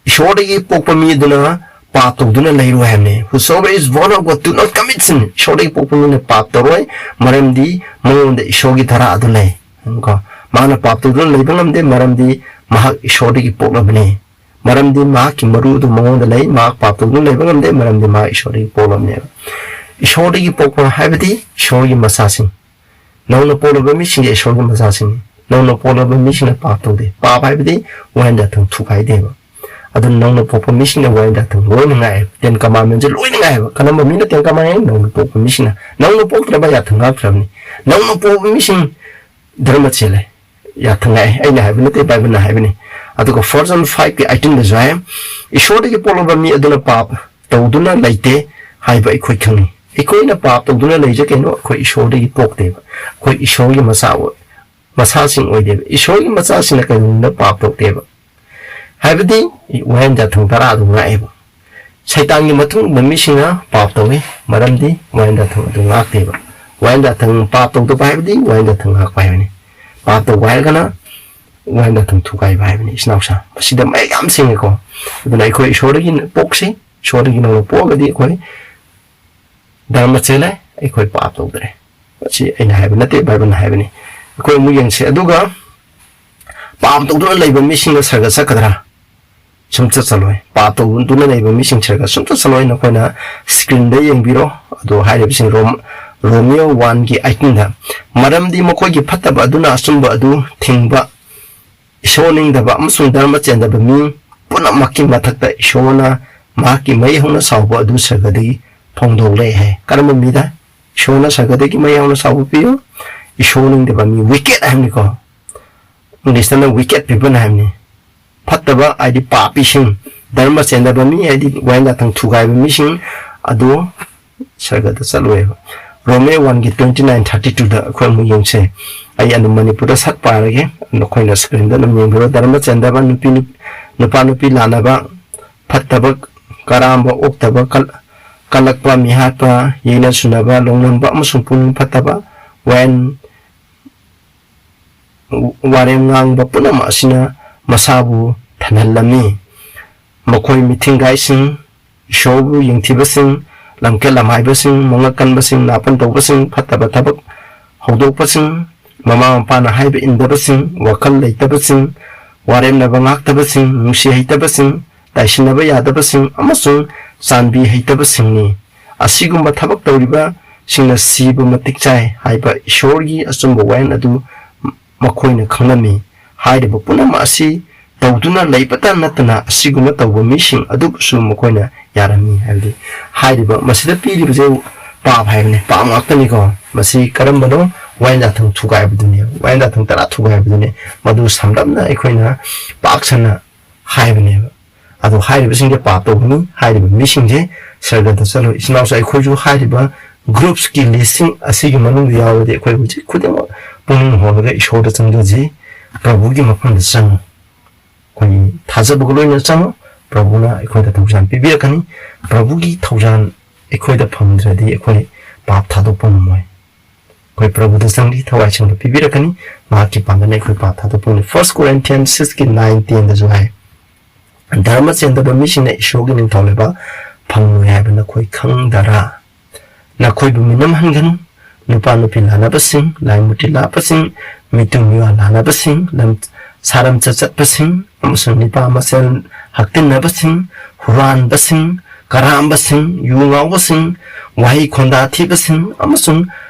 ꯏꯁꯣꯔꯗꯒꯤ ꯄꯣꯛꯄ ꯃꯤ ꯑꯗꯨꯅ ꯄꯥꯞ ꯇꯧꯗꯨꯅ ꯂꯩꯔꯣꯏ ꯍꯥꯏꯕꯅꯤ꯫ Whosoever is born of God do not commit sin. ꯏꯁꯣꯔꯗꯒꯤ ꯄꯣꯛꯄ ꯃꯤꯅ ꯄꯥꯞ ꯇꯧꯔꯣꯏ, ꯃꯔꯝꯗꯤ ꯃꯉꯣꯟꯗ ꯏꯁꯣꯔꯒꯤ ꯙꯔꯥ ꯑꯗꯨ ꯂꯩ꯫ ꯀꯣ, ꯃꯥꯅ ꯄꯥꯞ ꯇꯧꯗꯨꯅ ꯂꯩꯕ ꯉꯝꯗꯦ, ꯃꯔꯝꯗꯤ ꯃꯍꯥꯛ ꯏꯁꯣꯔꯗꯒꯤ ꯄꯣꯛꯂꯕꯅꯤ꯫ ꯃꯔꯝꯗꯤ ꯃꯍꯥꯛꯀꯤ ꯃꯔꯨ ꯑꯗꯨ ꯃꯉꯣꯟꯗ ꯂꯩ, ꯃꯍꯥꯛ ꯄꯥꯞ ꯇꯧꯗꯨꯅ ꯂꯩꯕ ꯉꯝꯗꯦ, ꯃꯔꯝꯗꯤ ꯃꯍꯥꯛ ꯏꯁꯣꯔꯗꯒꯤ ꯄꯣꯛꯂꯕꯅꯦꯕ꯫ ꯏꯁꯣꯔꯗꯒꯤ ꯄꯣꯛꯄ ꯍꯥꯏꯕꯗꯤ ꯏꯁꯣꯔꯒꯤ ꯃꯆꯥꯁꯤꯡ꯫ ꯅꯧꯅ ꯄꯣꯛꯂꯕ ꯃꯤꯁꯤꯡꯗꯤ ꯏꯁꯣꯔꯒꯤ ꯃꯆꯥꯁꯤꯡꯅꯤ꯫ ꯅꯧꯅ ꯄꯣꯛꯂꯕ ꯃꯤꯁꯤꯡꯅ ꯄꯥꯞ ꯇꯧꯗꯦ꯫ ꯄꯥꯞ ꯍꯥꯏꯕꯗꯤ ꯋꯥꯍꯦꯟ ꯖꯥꯊꯪ ꯊꯨꯒꯥꯏꯗꯦꯕ꯫ ꯑꯗꯨꯅ ꯅꯧꯅ ꯄꯣꯛꯄ ꯃꯤꯁꯤꯡꯅ ꯋꯥꯍꯦꯟ ꯖꯥꯊꯪ ꯂꯣꯏꯅ ꯉꯥꯛꯑꯦꯕ꯫ Ten Commandment ꯁꯦ ꯂꯣꯏꯅ ꯉꯥꯛꯑꯦꯕ꯫ ꯀꯔꯝꯕ ꯃꯤꯅ Ten Commandment ꯉꯥꯛꯏ? ꯅꯧꯅ ꯄꯣꯛꯄ ꯃꯤꯁꯤꯡꯅ꯫ ꯅꯧꯅ ꯄꯣꯛꯇ꯭ꯔꯕ ꯌꯥꯊꯪ ꯉꯥꯛꯇ꯭ꯔꯕꯅꯤ꯫ ꯅꯧꯅ ꯄꯣꯛꯄ ꯃꯤꯁꯤꯡ ꯙꯔꯃ ꯆꯦꯜꯂꯦ꯫ ꯌꯥꯊꯪ ꯉꯥꯛꯑꯦ꯫ ꯑꯩꯅ ꯍꯥꯏꯕ ꯅꯠꯇꯦ, ꯕꯥꯏꯕꯜꯅ ꯍꯥꯏꯕꯅꯤ꯫ ꯑꯗꯨꯒ First John five ꯀꯤ eighteen ꯗꯁꯨ ꯍꯥꯏ, "ꯏꯁꯣꯔꯗꯒꯤ ꯄꯣꯛꯂꯕ ꯃꯤ ꯑꯗꯨꯅ ꯄꯥꯞ ꯇꯧꯗꯨꯅ ꯂꯩꯇꯦ ꯍꯥꯏꯕ ꯑꯩꯈꯣꯏ ꯈꯪꯉꯤ"꯫ ꯑꯩꯈꯣꯏꯅ ꯄꯥꯞ ꯇꯧꯗꯨꯅ ꯂꯩꯖ ꯀꯩꯅꯣ? ꯑꯩꯈꯣꯏ ꯏꯁꯣꯔꯗꯒꯤ ꯄꯣꯛꯇꯦꯕ꯫ ꯑꯩꯈꯣꯏ ꯏꯁꯣꯔꯒꯤ ꯃꯆꯥ ꯑꯣꯏ-, ꯃꯆꯥꯁꯤꯡ ꯑꯣꯏꯗꯦꯕ꯫ ꯏꯁꯣꯔꯒꯤ ꯃꯆꯥꯁꯤꯡꯅ ꯀꯩꯗꯧꯅꯨꯡꯗ ꯄꯥꯞ ꯇꯧꯗꯦꯕ꯫ ꯍꯥꯏꯕꯗꯤ ꯋꯥꯍꯦꯟ ꯖꯥꯊꯪ ꯇꯔꯥ ꯑꯗꯨ ꯉꯥꯛꯑꯦꯕ꯫ ꯁꯩꯇꯥꯟꯒꯤ ꯃꯇꯨꯡ ꯏꯟꯕ ꯃꯤꯁꯤꯡꯅ ꯄꯥꯞ ꯇꯧꯏ, ꯃꯔꯝꯗꯤ ꯋꯥꯍꯦꯟ ꯖꯥꯊꯪ ꯑꯗꯨ ꯉꯥꯛꯇꯦꯕ꯫ ꯋꯥꯍꯦꯟ ꯖꯥꯊꯪ, ꯄꯥꯞ ꯇꯧꯗꯕ ꯍꯥꯏꯕꯗꯤ ꯋꯥꯍꯦꯟ ꯖꯥꯊꯪ ꯉꯥꯛꯄ ꯍꯥꯏꯕꯅꯤ꯫ ꯄꯥꯞ ꯇꯧꯕ ꯍꯥꯏꯔꯒꯅ ꯋꯥꯍꯦꯟ ꯖꯥꯊꯪ ꯊꯨꯒꯥꯏꯕ ꯍꯥꯏꯕꯅꯤ, ꯏꯆꯤꯟ ꯏꯅꯥꯎꯁꯥ꯫ ꯃꯁꯤꯗ ꯃꯌꯦꯛ ꯌꯥꯝ ꯁꯦꯡꯉꯦꯀꯣ꯫ ꯑꯗꯨꯅ ꯑꯩꯈꯣꯏ ꯏꯁꯣꯔꯗꯒꯤ ꯄꯣꯛꯁꯤ, ꯏꯁꯣꯔꯗꯒꯤ ꯅꯧꯅ ꯄꯣꯛꯑꯒꯗꯤ ꯑꯩꯈꯣꯏ ꯙꯔꯃ ꯆꯦꯜꯂꯦ, ꯑꯩꯈꯣꯏ ꯄꯥꯞ ꯇꯧꯗ꯭ꯔꯦ꯫ ꯃꯁꯤ ꯑꯩꯅ ꯍꯥꯏꯕ ꯅꯠꯇꯦ, ꯕꯥꯏꯕꯜꯅ ꯍꯥꯏꯕꯅꯤ꯫ ꯑꯩꯈꯣꯏ ꯑꯃꯨꯛ ꯌꯦꯡꯁꯤ꯫ ꯑꯗꯨꯒ ꯄꯥꯞ ꯇꯧꯗꯨꯅ ꯂꯩꯕ ꯃꯤꯁꯤꯡꯅ ꯁꯔꯒ ꯆꯠꯀꯗ꯭ꯔꯥ? ꯁꯨꯝ ꯆꯠ ꯆꯠꯂꯣꯏ꯫ ꯄꯥꯞ ꯇꯧꯗꯨꯅ ꯂꯩꯕ ꯃꯤꯁꯤꯡ ꯁꯔꯒ ꯁꯨꯝ ꯆꯠ ꯆꯠꯂꯣꯏ꯫ ꯅꯈꯣꯏꯅ screen ꯗ ꯌꯦꯡꯕꯤꯔꯣ꯫ ꯑꯗꯣ ꯍꯥꯏꯔꯤꯕꯁꯤꯡ ꯔꯣꯝ-, ꯔꯣꯃꯤꯌꯣ ꯋꯥꯟꯒꯤ ꯑꯩꯠꯇꯤꯟꯗ, "ꯃꯔꯝꯗꯤ ꯃꯈꯣꯏꯒꯤ ꯐꯠꯇꯕ ꯑꯗꯨꯅ ꯑꯆꯨꯝꯕ ꯑꯗꯨ ꯊꯤꯡꯕ, ꯏꯁꯣꯔ ꯅꯤꯡꯗꯕ ꯑꯃꯁꯨꯡ ꯙꯔꯃ ꯆꯦꯟꯗꯕ ꯃꯤ ꯄꯨꯝꯅꯃꯛꯀꯤ ꯃꯊꯛꯇ ꯏꯁꯣꯔꯅ ꯃꯍꯥꯛꯀꯤ ꯃꯩ ꯍꯧꯅ ꯁꯥꯎꯕ ꯑꯗꯨ ꯁꯔꯒꯗꯒꯤ ꯐꯣꯡꯗꯣꯛꯂꯦ" ꯍꯥꯏ꯫ ꯀꯔꯝꯕ ꯃꯤꯗ? ꯏꯁꯣꯔꯅ ꯁꯔꯒꯗꯒꯤ ꯃꯩ ꯍꯧꯅ ꯁꯥꯎꯕ ꯄꯤꯌꯨ꯫ ꯏꯁꯣꯔ ꯅꯤꯡꯗꯕ ꯃꯤ, ꯋꯤꯀꯦꯠ ꯍꯥꯏꯕꯅꯤꯀꯣ꯫ ꯏꯪꯂꯤꯁꯇꯅ ꯋꯤꯀꯦꯠ ꯄꯤꯄꯜ ꯍꯥꯏꯕꯅꯤ꯫ ꯐꯠꯇꯕ ꯍꯥꯏꯗꯤ ꯄꯥꯄꯤꯁꯤꯡ, ꯙꯔꯃ ꯆꯦꯟꯗꯕ ꯃꯤ ꯍꯥꯏꯗꯤ ꯋꯥꯌꯦꯜ ꯌꯥꯊꯪ ꯊꯨꯒꯥꯏꯕ ꯃꯤꯁꯤꯡ ꯑꯗꯨ ꯁꯔꯒꯗ ꯆꯠꯂꯣꯏꯕ꯫ ꯔꯣꯃꯦ ꯋꯥꯟꯒꯤ ꯇ꯭ꯋꯦꯟꯇꯤ ꯅꯥꯏꯟ ꯊꯥꯔꯇꯤ ꯇꯨꯗ ꯑꯩꯈꯣꯏ ꯑꯃꯨꯛ ꯌꯦꯡꯁꯦ꯫ ꯑꯩ ꯑꯗꯨꯝ ꯃꯅꯤꯄꯨꯔꯗ ꯁꯛ ꯄꯥꯔꯒꯦ, ꯅꯈꯣꯏꯅ ꯁ꯭ꯀ꯭ꯔꯤꯟꯗ ꯑꯗꯨꯝ ꯌꯦꯡꯕꯤꯔꯣ꯫ ꯙꯔꯃ ꯆꯦꯟꯗꯕ, ꯅꯨꯄꯤ, ꯅꯨꯄꯥ ꯅꯨꯄꯤ ꯂꯥꯟꯅꯕ, ꯐꯠꯇꯕ, ꯀꯔꯥꯝꯕ, ꯑꯣꯛꯇꯕ, ꯀꯜ-, ꯀꯜꯂꯛꯄ, ꯃꯤꯍꯥꯠꯄ, ꯌꯦꯡꯅ ꯁꯨꯅꯕ, ꯂꯣꯡꯂꯝꯕ ꯑꯃꯁꯨꯡ ꯄꯨꯛꯅꯤꯡ ꯐꯠꯇꯕ, ꯋꯥꯌꯦꯜ ꯋꯥꯔꯦꯝ ꯉꯥꯡꯕ ꯄꯨꯝꯅꯃꯛ ꯑꯁꯤꯅ ꯃꯁꯥꯕꯨ ꯊꯜꯍꯜꯂꯝꯃꯤ꯫ ꯃꯈꯣꯏ ꯃꯤꯊꯤꯡꯒꯥꯏꯁꯤꯡ, ꯏꯁꯣꯔꯕꯨ ꯌꯦꯡꯊꯤꯕꯁꯤꯡ, ꯂꯝꯀꯦꯠ ꯂꯝꯍꯥꯏꯕꯁꯤꯡ, ꯃꯉꯛ ꯀꯟꯕꯁꯤꯡ, ꯅꯥꯄꯟ ꯇꯧꯕꯁꯤꯡ, ꯐꯠꯇꯕ ꯊꯕꯛ ꯍꯧꯗꯣꯛꯄꯁꯤꯡ, ꯃꯃꯥ ꯃꯄꯥꯅ ꯍꯥꯏꯕ ꯏꯟꯗꯕꯁꯤꯡ, ꯋꯥꯈꯜ ꯂꯩꯇꯕꯁꯤꯡ, ꯋꯥꯔꯦꯝꯅꯕ ꯉꯥꯛꯇꯕꯁꯤꯡ, ꯅꯨꯡꯁꯤ ꯍꯩꯇꯕꯁꯤꯡ, ꯇꯥꯏꯁꯤꯟꯅꯕ ꯌꯥꯗꯕꯁꯤꯡ ꯑꯃꯁꯨꯡ ꯆꯥꯟꯕꯤ ꯍꯩꯇꯕꯁꯤꯡꯅꯤ꯫ ꯑꯁꯤꯒꯨꯝꯕ ꯊꯕꯛ ꯇꯧꯔꯤꯕꯁꯤꯡꯅ ꯁꯤꯕ ꯃꯇꯤꯛ ꯆꯥꯏ ꯍꯥꯏꯕ ꯏꯁꯣꯔꯒꯤ ꯑꯆꯨꯝꯕ ꯋꯥꯌꯦꯜ ꯑꯗꯨ ꯃꯈꯣꯏꯅ ꯈꯪꯂꯝꯃꯤ꯫ ꯍꯥꯏꯔꯤꯕ ꯄꯨꯝꯅꯃꯛ ꯑꯁꯤ ꯇꯧꯗꯨꯅ ꯂꯩꯕꯇ ꯅꯠꯇꯅ ꯑꯁꯤꯒꯨꯝꯕ ꯇꯧꯕ ꯃꯤꯁꯤꯡ ꯑꯗꯨꯕꯨꯁꯨ ꯃꯈꯣꯏꯅ ꯌꯥꯔꯝꯃꯤ ꯍꯥꯏꯕꯗꯤ ꯍꯥꯏꯔꯤꯕ ꯃꯁꯤꯗ ꯄꯤꯔꯤꯕꯁꯦ ꯄꯥꯞ ꯍꯥꯏꯕꯅꯤ, ꯄꯥꯞ ꯉꯥꯛꯇꯅꯤꯀꯣ꯫ ꯃꯁꯤ ꯀꯔꯝꯕꯅꯣ? ꯋꯥꯌꯦꯜ ꯌꯥꯊꯪ ꯊꯨꯒꯥꯏꯕꯗꯨꯅꯦ, ꯋꯥꯌꯦꯜ ꯌꯥꯊꯪ ꯇꯔꯥ ꯊꯨꯒꯥꯏꯕꯗꯨꯅꯦ꯫ ꯃꯗꯨ ꯁꯝꯂꯞꯅ ꯑꯩꯈꯣꯏꯅ ꯄꯥꯛ ꯁꯟꯅ ꯍꯥꯏꯕꯅꯦꯕ꯫ ꯑꯗꯣ ꯍꯥꯏꯔꯤꯕꯁꯤꯡꯁꯦ ꯄꯥꯞ ꯇꯧꯕꯅꯤ, ꯍꯥꯏꯔꯤꯕ ꯃꯤꯁꯤꯡꯁꯦ ꯁꯔꯒꯗ ꯆꯠꯂꯣꯏ꯫ ꯏꯆꯤꯟ ꯏꯅꯥꯎꯁꯨ ꯑꯩꯈꯣꯏꯁꯨ ꯍꯥꯏꯔꯤꯕ ꯒ꯭ꯔꯨꯞꯁꯀꯤ ꯂꯤꯁꯁꯤꯡ ꯑꯁꯤꯒꯤ ꯃꯅꯨꯡꯗ ꯌꯥꯎꯔꯗꯤ ꯑꯩꯈꯣꯏ ꯍꯧꯖꯤꯛ ꯈꯨꯗꯤꯡꯃꯛ ꯄꯨꯛꯅꯤꯡ ꯍꯣꯡꯂꯒ ꯏꯁꯣꯔꯗ ꯆꯪꯖꯁꯤ, ꯄ꯭ꯔꯚꯨꯒꯤ ꯃꯐꯝꯗ ꯆꯪꯉꯨ꯫ ꯑꯩꯈꯣꯏꯒꯤ ꯊꯥꯖꯕꯒ ꯂꯣꯏꯅꯅ ꯆꯪꯉꯨ, ꯄ꯭ꯔꯚꯨꯅ ꯑꯩꯈꯣꯏꯗ ꯊꯧꯖꯥꯜ ꯄꯤꯕꯤꯔꯛꯀꯅꯤ꯫ ꯄ꯭ꯔꯚꯨꯒꯤ ꯊꯧꯖꯥꯜ ꯑꯩꯈꯣꯏꯗ ꯐꯪꯗ꯭ꯔꯗꯤ ꯑꯩꯈꯣꯏ ꯄꯥꯞ ꯊꯥꯗꯣꯛꯄ ꯉꯝꯃꯣꯏ꯫ ꯑꯩꯈꯣꯏ ꯄ꯭ꯔꯚꯨꯗ ꯆꯪꯂꯤ, ꯊꯋꯥꯏ ꯁꯦꯡꯅ ꯄꯤꯕꯤꯔꯛꯀꯅꯤ꯫ ꯃꯍꯥꯛꯀꯤ ꯄꯥꯡꯒꯜꯅ ꯑꯩꯈꯣꯏ ꯄꯥꯞ ꯊꯥꯗꯣꯛꯄ ꯉꯝꯃꯤ꯫ First Corinthians six ꯀꯤ nine ten ꯗꯁꯨ ꯍꯥꯏ, "ꯙꯔꯃ ꯆꯦꯟꯗꯕ ꯃꯤꯁꯤꯡꯅ ꯏꯁꯣꯔꯒꯤ ꯅꯤꯡꯊꯧ ꯂꯩꯕꯥꯛ ꯐꯪꯂꯣꯏ ꯍꯥꯏꯕ ꯅꯈꯣꯏ ꯈꯪꯗꯔꯥ? ꯅꯈꯣꯏꯕꯨ ꯃꯤꯅꯝꯍꯟꯒꯅꯨ꯫ ꯅꯨꯄꯥ ꯅꯨꯄꯤ ꯂꯥꯟꯅꯕꯁꯤꯡ, ꯂꯥꯏ ꯃꯨꯔꯇꯤ ꯂꯥꯠꯄꯁꯤꯡ, ꯃꯤꯇꯨ ꯃꯤꯋꯥ ꯂꯥꯟꯅꯕꯁꯤꯡ, ꯂꯝ ꯁꯥꯔꯝ ꯆꯠꯆꯠꯄꯁꯤꯡ ꯑꯃꯁꯨꯡ ꯅꯨꯄꯥ ꯃꯁꯦꯜ ꯍꯛꯇꯤꯟꯅꯕꯁꯤꯡ, ꯍꯨꯔꯥꯟꯕꯁꯤꯡ, ꯀꯔꯥꯝꯕꯁꯤꯡ, ꯌꯨ ꯉꯥꯎꯕꯁꯤꯡ, ꯋꯥꯍꯩ ꯈꯣꯟꯗꯥ ꯊꯤꯕꯁꯤꯡ ꯑꯃꯁꯨꯡ